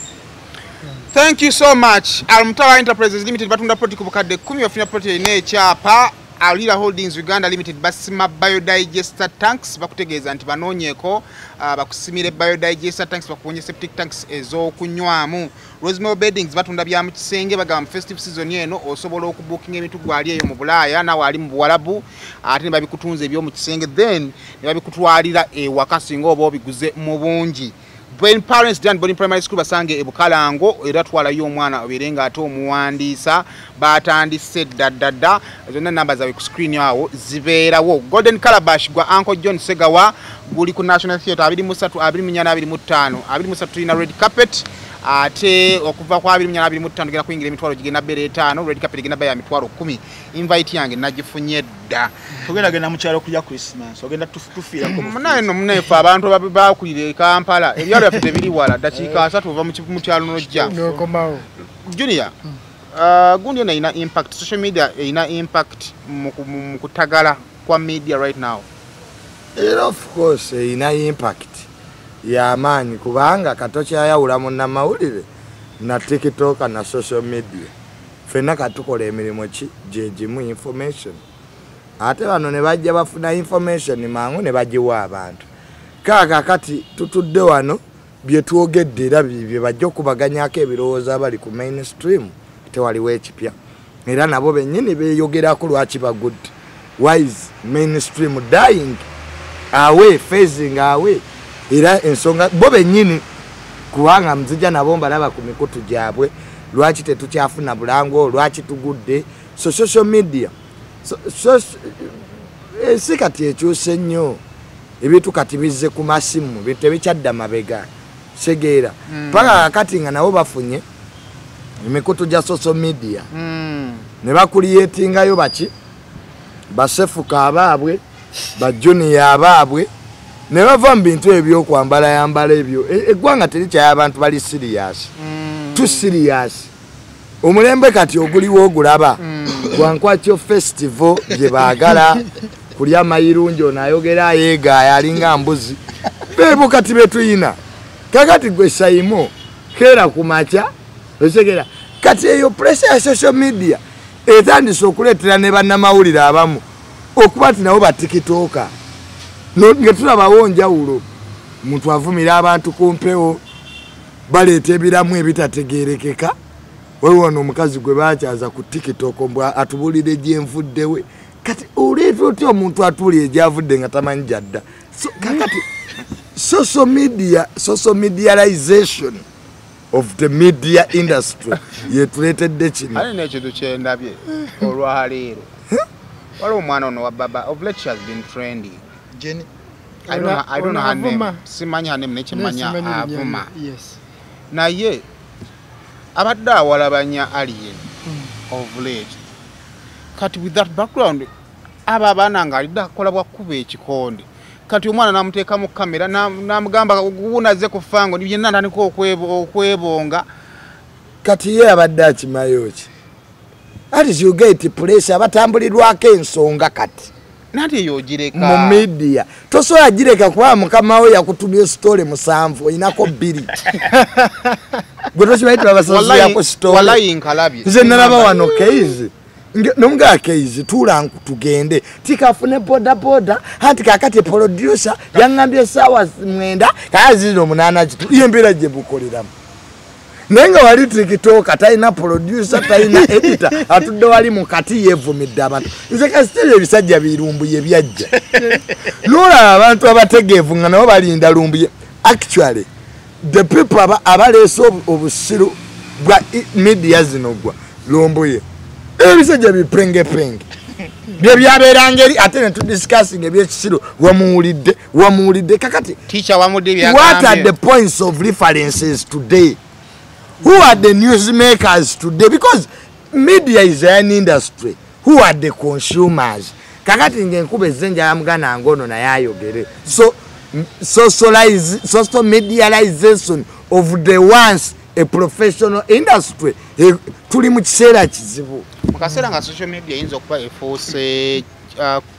Thank you so much. Almutawa Enterprises Limited batunda ploti ku bukadde 10, bafuna ploti erina ekyapa. Alira Holdings Uganda Limited basima biodigester tanks, bakutegeeza nti banoonyeeko bakusimire biodigester tanks, bakuwonye septic tanks ez'okunywamu. Rosemary Beddings batunda bya mu kisenge, bagamba mu festive season eno osobola okubookinga ebintu gwali eyo mu Bulaaya nawe ali mu Buwarabu, ate ne babikutunza eby'omu kisenge then ne babikutwalira ewaka singa oba obiguze mu bungi. Brain Parents Dan Boarding Primary School basange e Bukalango, era twalayo omwana obeere nga ate omuwandiisa, batandise dda zonna namba zaabwe ku screen awo zibeerawo. Golden Calabash gwa Uncle John Segawa guli ku National Theatre 23, 24, 25. 23 tulina red carpet, ate okuva ku 24, 25 tugenda kuyingira emitwalo gigenda bbeera 5, red carpet egenda bba ya mitwalo 10. Invite yange nagifunye dda. Togenda genda mu kyalo kulya Christmas, ogenda tufiirako. Munaye nno munaife abantu bakulira e Kampala, ebyalo byaffe tebiri wala, dakiika 3 ova mu kyalo n'ojja. N'okomawo. Junior, gundi eno erina impact, social media erina impact mu kutagala kwa media right now. Era of course erina impact y'amaanyi kubanga katokyayawula munnamawulire na TikTok na social media. Ffenna katukola emirimu ki gye gimu information. Ate bano ne bajja bafuna information mangu ne bagiwa abantu. Kaakati tutudde wano bye twogedde era bye bajja okubaganyako ebirowoozo abali ku mainstream, tewaliwo ekipya. Era nabo bennyini beeyogerako lwaki bagudde. Why is mainstream dying away, phasing away? Era ensonga bo bennyini kubanga mzija nabo mbalaba ku mikutu gyabwe, lwaki tetukyafuna bulango, lwaki tugudde. So social media ensi kati ekyuse nnyo, ebintu kati bizze ku masimu, bintu tebikyadda mabega, segeera paka kati nga nabo bafunye emikutu gya social media ne bakuliyetingayo baki basefuka abaabwe, bajuniya abaabwe, ne bava mu bintu ebyokwambala yambala ebyo. Eggwanga terikyaya abantu bali serious, too serious. Omulembe kati oguliwo ogulaba gwankwakyo festival gye baagala kulya mayirungi, ono ayogera ayeegaaya alinga mbuzi. Beebo kati betuyina kakati gwe Saimo keera ku makya otegera. Kati eyo pressure ya social media etandise okuleetera ne bannamawulire abamu Okuba nti nabo batikitooka nga tulabawo njawulo, muntu avumira abantu ku mpewo, baleeta ebiramu ebitategeerekeka. Waliwo wano omukazi gwe bakyaza ku TikTok mbw atubulire gyenvuddewe. Kati oleeta otya omuntu atuulire gyavudde nga tamanyi gyadda? So kakati social media, social medialization of the media industry yetuleetedde kino. Ate n'ekintu kyendabye olwaleero, waliwo omwana ono wa baba of late, she has been trending. Jenny. I don't know her name. Avuma. Simanyi her name, nekimanya avuma. Yes. Naye abadde awalabanya Alien of late. Kati with that background, abo abaana nga alidde akola bwakuba ekikonde, kati omwana n'amuteeka mu kamera n'amugamba gunaze ku fango yenna atandika okwebonga. Kati ye abadde akimayo ki? Ati you get pressure, abatambulirwako ensonga kati nati eyo ogireka mu media tosobola gireka, kuba mukama we yakutumye story 7, oyinako 2. Gwe tokimanyi tebabasasuyako story. Wallahi nkalabye. Nze nalaba wano Keizi nomugaa Keizi tuula tugende tikafune boda boda, anti kakati producer yaŋŋambye essaawa 9 kaya zino 8 kitu iyo embeera gye bukoleramu. Naye nga wali tikitoka talina producer, talina editor, atudde wali mu kati yeevumidde abantu. Nze kasiteri ebisajja birumbuye byajja nolaba abantu abategeevu nga nabo balinda lumbuye. Actually the people abaleese obusiru bwa media zino gwa lumbuye ebisajja bipengepenge bye byabeeranga eri, ate ne tudiscussing ebyekisiru wamuwulidde kakati teacher wamudde. What are the points of references today? Who are the newsmakers today? Because media is an industry. Who are the consumers? Kakati ngenkuba ezzenja ya muganda ngono naye ayogere. So social medialization of the once a professional industry, tuli mu kiseera kizibu. Mu kaseera nga social media eyinza okuba efuuse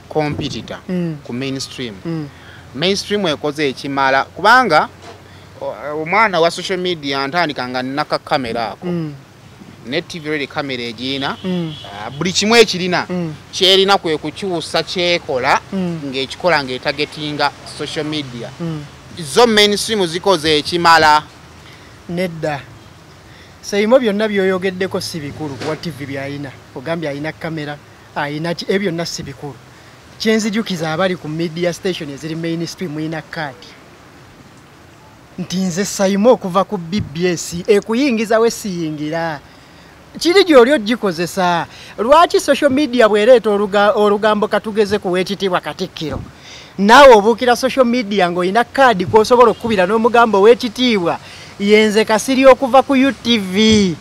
competitor ku mainstream. Mainstream ekoze ekimala, kubanga omwana wa social media ntandika nga naka kamera ako ne TV ready kamera egina, buli kimu ekirina kyerina kwe kukyusa kyekola ng'ekikola ng'etagetinga social media. Zo mainstream zikoze ekimala. Nedda Seimo, byonna byoyogeddeko si bikulu. Kuwa TV byayina, ogambye ayina kamera, ayina ki, ebyo byonna si bikulu. Kyenzijukiza abali ku media station eziri mainstream, mulina kaadi nti nze Saimo okuva ku BBS ekuyingiza we siyingira kiri gy'oli ogikozesa. Lwaki social media bw'ereeta olugambo katugeze ku weekitiibwa Katikkiro, naawe obuukira social media ng'olina kaadi kw'osobola okukubira n'omugambo w'ekitiibwa yenze Kasiri okuva ku UTV,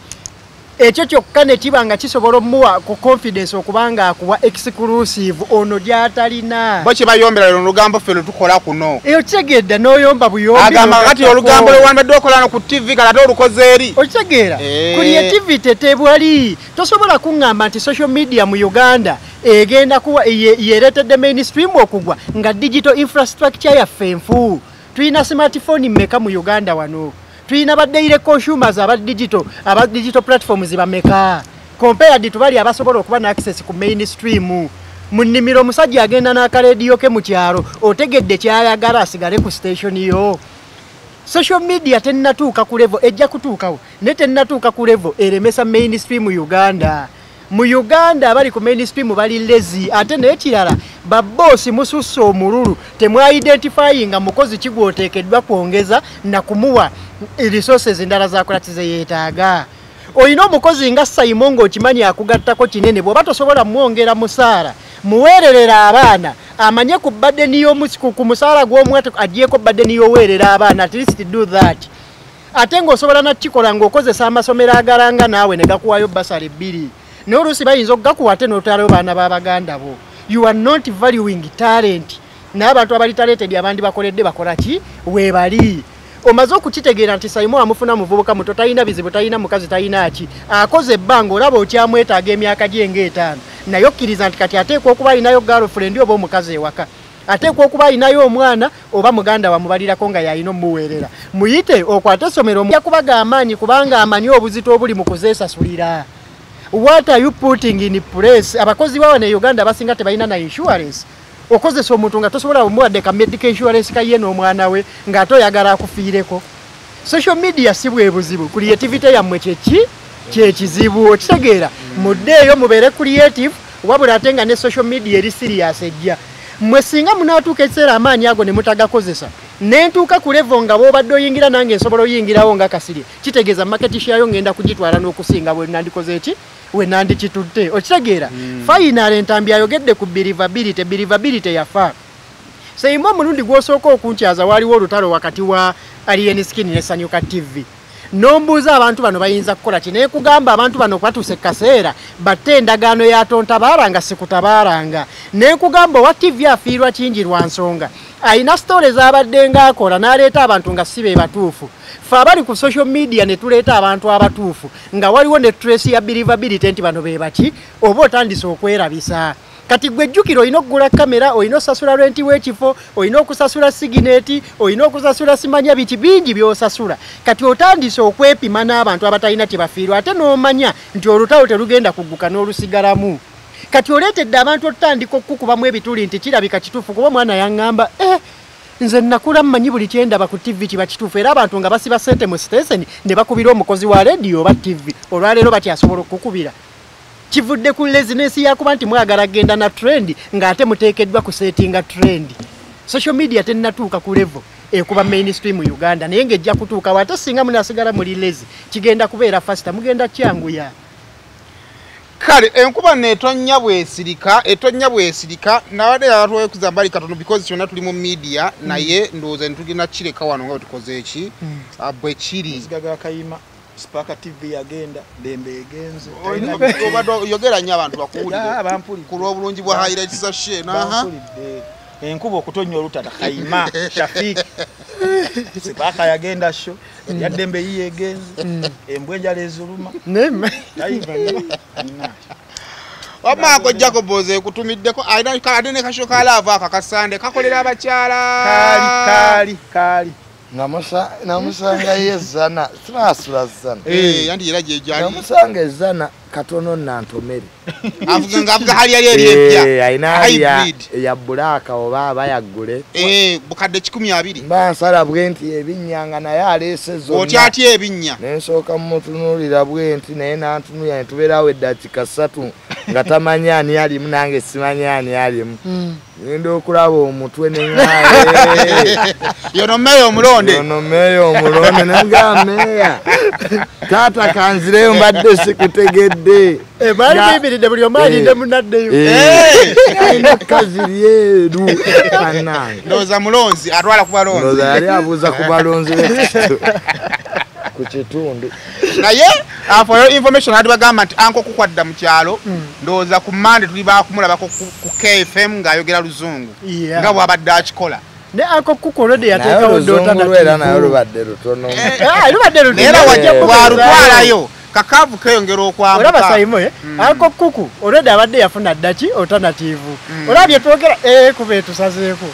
ekyo kyokka ne kiba nga kisobola omuwa ku confidence okubanga akuwa exclusive ono gy'atalina. Bo kyebayombera lero olugambo ffe lwe tukola kuno. Eyo kitegeedda n'oyomba buyombi. Agamba kati olugambo lwe wandibadde okola no ku TV kale ate olukoze eri. Okitegeera? Creativity tebwali. Tosobola kuŋŋamba nti social media mu Uganda egenda kuwa yeeretedde mainstream okugwa nga digital infrastructure yaffe enfu. Tulina smartphone mmeka mu Uganda wano? Tulina ba daily consumers aba digital platforms bameka compared to bali abasobola okuba na access ku mainstream? Mu nnimiro omusajja agenda n'akalediyo ke mu kyalo, otegedde kyayagala asigale ku station yo. Social media tennatuuka ku level, ejja kutuukawo naye tennatuuka ku level eremesa mainstream Uganda. Mu Uganda abali ku mainstream bali lazy. Ate n'ekirala, baboosi mususse omululu, temwaidentifyinga mukozi kigwoteekeddwa kwongeza na kumuwa resources endala zakola kize yeetaaga. Olina omukozi nga Saimo ng'okimanyi akugattako kinene, bw'oba tosobola mwongera musaala, muweererera abaana, amanye ku burden ku musaala gw'omwate agyeko burden y'oweerera abaana, at least do that. Ate ng'osobola nakikola ng'okozesa amasomero agalanga naawe ne gakuwayo basale 2, naye oluusi bayinza okugakuwa ate n'otwalayo baana b'abaganda bo. You are not valuing talent. Naye abantu abali talented abandi bakoledde bakola ki weebali. Omaze okukitegeera nti Saimo amufuna muvubuka muto, talina bizibu, talina mukazi, talina ki, akoze ebbanga olaba okyamwetaaga emyaka gye ng'etaano, naye okkiriza nti kati ateekwa okuba alinayo girlfriend oba omukazi ewaka, ateekwa okuba alinayo omwana oba muganda wamubalirako nga yalina omuweerera. Muyite okwate essomero, yakubaga amaanyi kubanga amanyi obuzito obuli mu kuzeesasulira. What are you putting in place? Abakozi bawe ne Uganda basinga tebalina na insurance. Okozesa omuntu nga tosobola omuwadde ka medical insurance ka ye n'omwana we ng'ate oyagala akufiireko. Social media si bwe buzibu, creativity yammwe kyeki kyekizibu. Okitegeera? Muddeeyo mubeere creative, wabula ate nga ne social media eri serious ejja. Mmwe singa munaatuuka ekiseera amaanyi ago ne mutagakozesa, nentuuka ku level nga bw'obadde oyingira nange nsobola oyingirawo nga Kasirye, kitegeeza market share yo ngenda kugitwala n'okusinga bwe nandikoze eki we nandikitutte. Okitegeera? Finally Entambi ayogedde ku believability. Believability yafa. Seimu omulundi gw'osooka okunkyaza waliwo olutalo wakati wa Alien Skin ne Sanyuka TV. Nombuuza abantu bano bayinza kukola ki, naye kugamba abantu bano kwatuuse kaseera batte endagaano ya tontabaaranga sikutabaaranga. Naye kugamba owa TV afiirwa kingi lwa nsonga ayina stories abadde ng'akola n'aleeta abantu nga si be batuufu. Ffe abali ku social media ne tuleeta abantu abatuufu nga waliwo ne trace ya believability nti bano be baki, oba otandise okwerabisa. Kati gwe jjukira olina okugula kamera, olina osasula renti w'ekifo, olina okusasula sigineti, olina okusasula simanya biki bingi by'osasula. Kati otandise okwepima n'abantu abatalina kye bafiirwa, ate n'omanya nti olutalo terugenda kugguka n'olusigalamu. Kati oleetedde abantu otandika okukubamu ebituli nti kirabika kituufu, kuba omwana yaŋŋamba nze nakula mmanyi buli kyendaba ku TV kiba kituufu, era abantu nga basiba ssente mu sitenseni ne bakubira omukozi wa rediyo oba TV, olwaleero bakyasobola okukubira. Kivudde ku laziness yakuba nti mwagala genda na trend ng'ate muteekeddwa kusetinga trend. Social media tennatuuka ku level ekuba mainstream mu Uganda, naye ng'ejja kutuuka. Ate singa munasigala muli lazy kigenda kubeera faster, mugenda kyanguya. Kale enkuba netonnya bwesirika, etonnya bwesirika. Nabadde abatwekuza mbali katono because kyonna tuli mu media, naye ndowooza ntugenda kireka wano nga tukoze eki bwe kiri. Zigaga Kayima Sparka TV yagenda, Dembe egenze. Obadde oyogera nnyo abantu bakuwulire ku lw'obulungi bwa highlights za she. Enkuba okutonnya olutata Kayima Shafik Sparka yagenda sho ya Dembe yiye egenze, embwa enjala ezuluma. Wamaako Jacob ekutumiddeko ate ne kasho ka love ako akasande kakolera abakyala. Kaali kaali Namusanga ye Zana, sinasula Zana. Anti era gye gyali. Namusanga Zana katono nantomere. Avuga nga avuga hali yali eri empya. Ayina hybrid ya bulaka oba aba yaggule. Bukadde 12. Mba nsala bwe nti ebinnya nga naye aleese zonna. Otya atya ebinnya? Ne nsooka mmutunuulira bwe nti naye n'antunuulira ne tubeerawo eddakiika 3 nga tamanyi ani alimu nange simanyi ani alimu. Ngenda okulaba omutwe ne ŋŋaaye. Yono meeya omulonde. Yono meeya omulonde nanga meeya. Taata kanzireyo mbadde sikutegedde. Baali buyimiridde buli omu alinde munnaddeyo. Alina kkazi lyeru bannange. Ndowooza mulonzi atwala ku balonzi. Ndowooza yali abuuza ku balonzi ku kitundu. Naye for your information ati bagamba nti anko kukwadda mu kyalo, ndowooza ku Monday tuli baakumulabako ku KFM ng'ayogera Luzungu nga bw'abadde akikola. Ne anko kuku already yateekawo dota na era naye lubadde lutono. Lubadde lutono. Era wajja bw'alutwalayo kakaavu keeyongera okwambuka. Olaba Saimo anko kuku already abadde yafuna ddaki alternative. Olabye twogera kuba etusazeeko.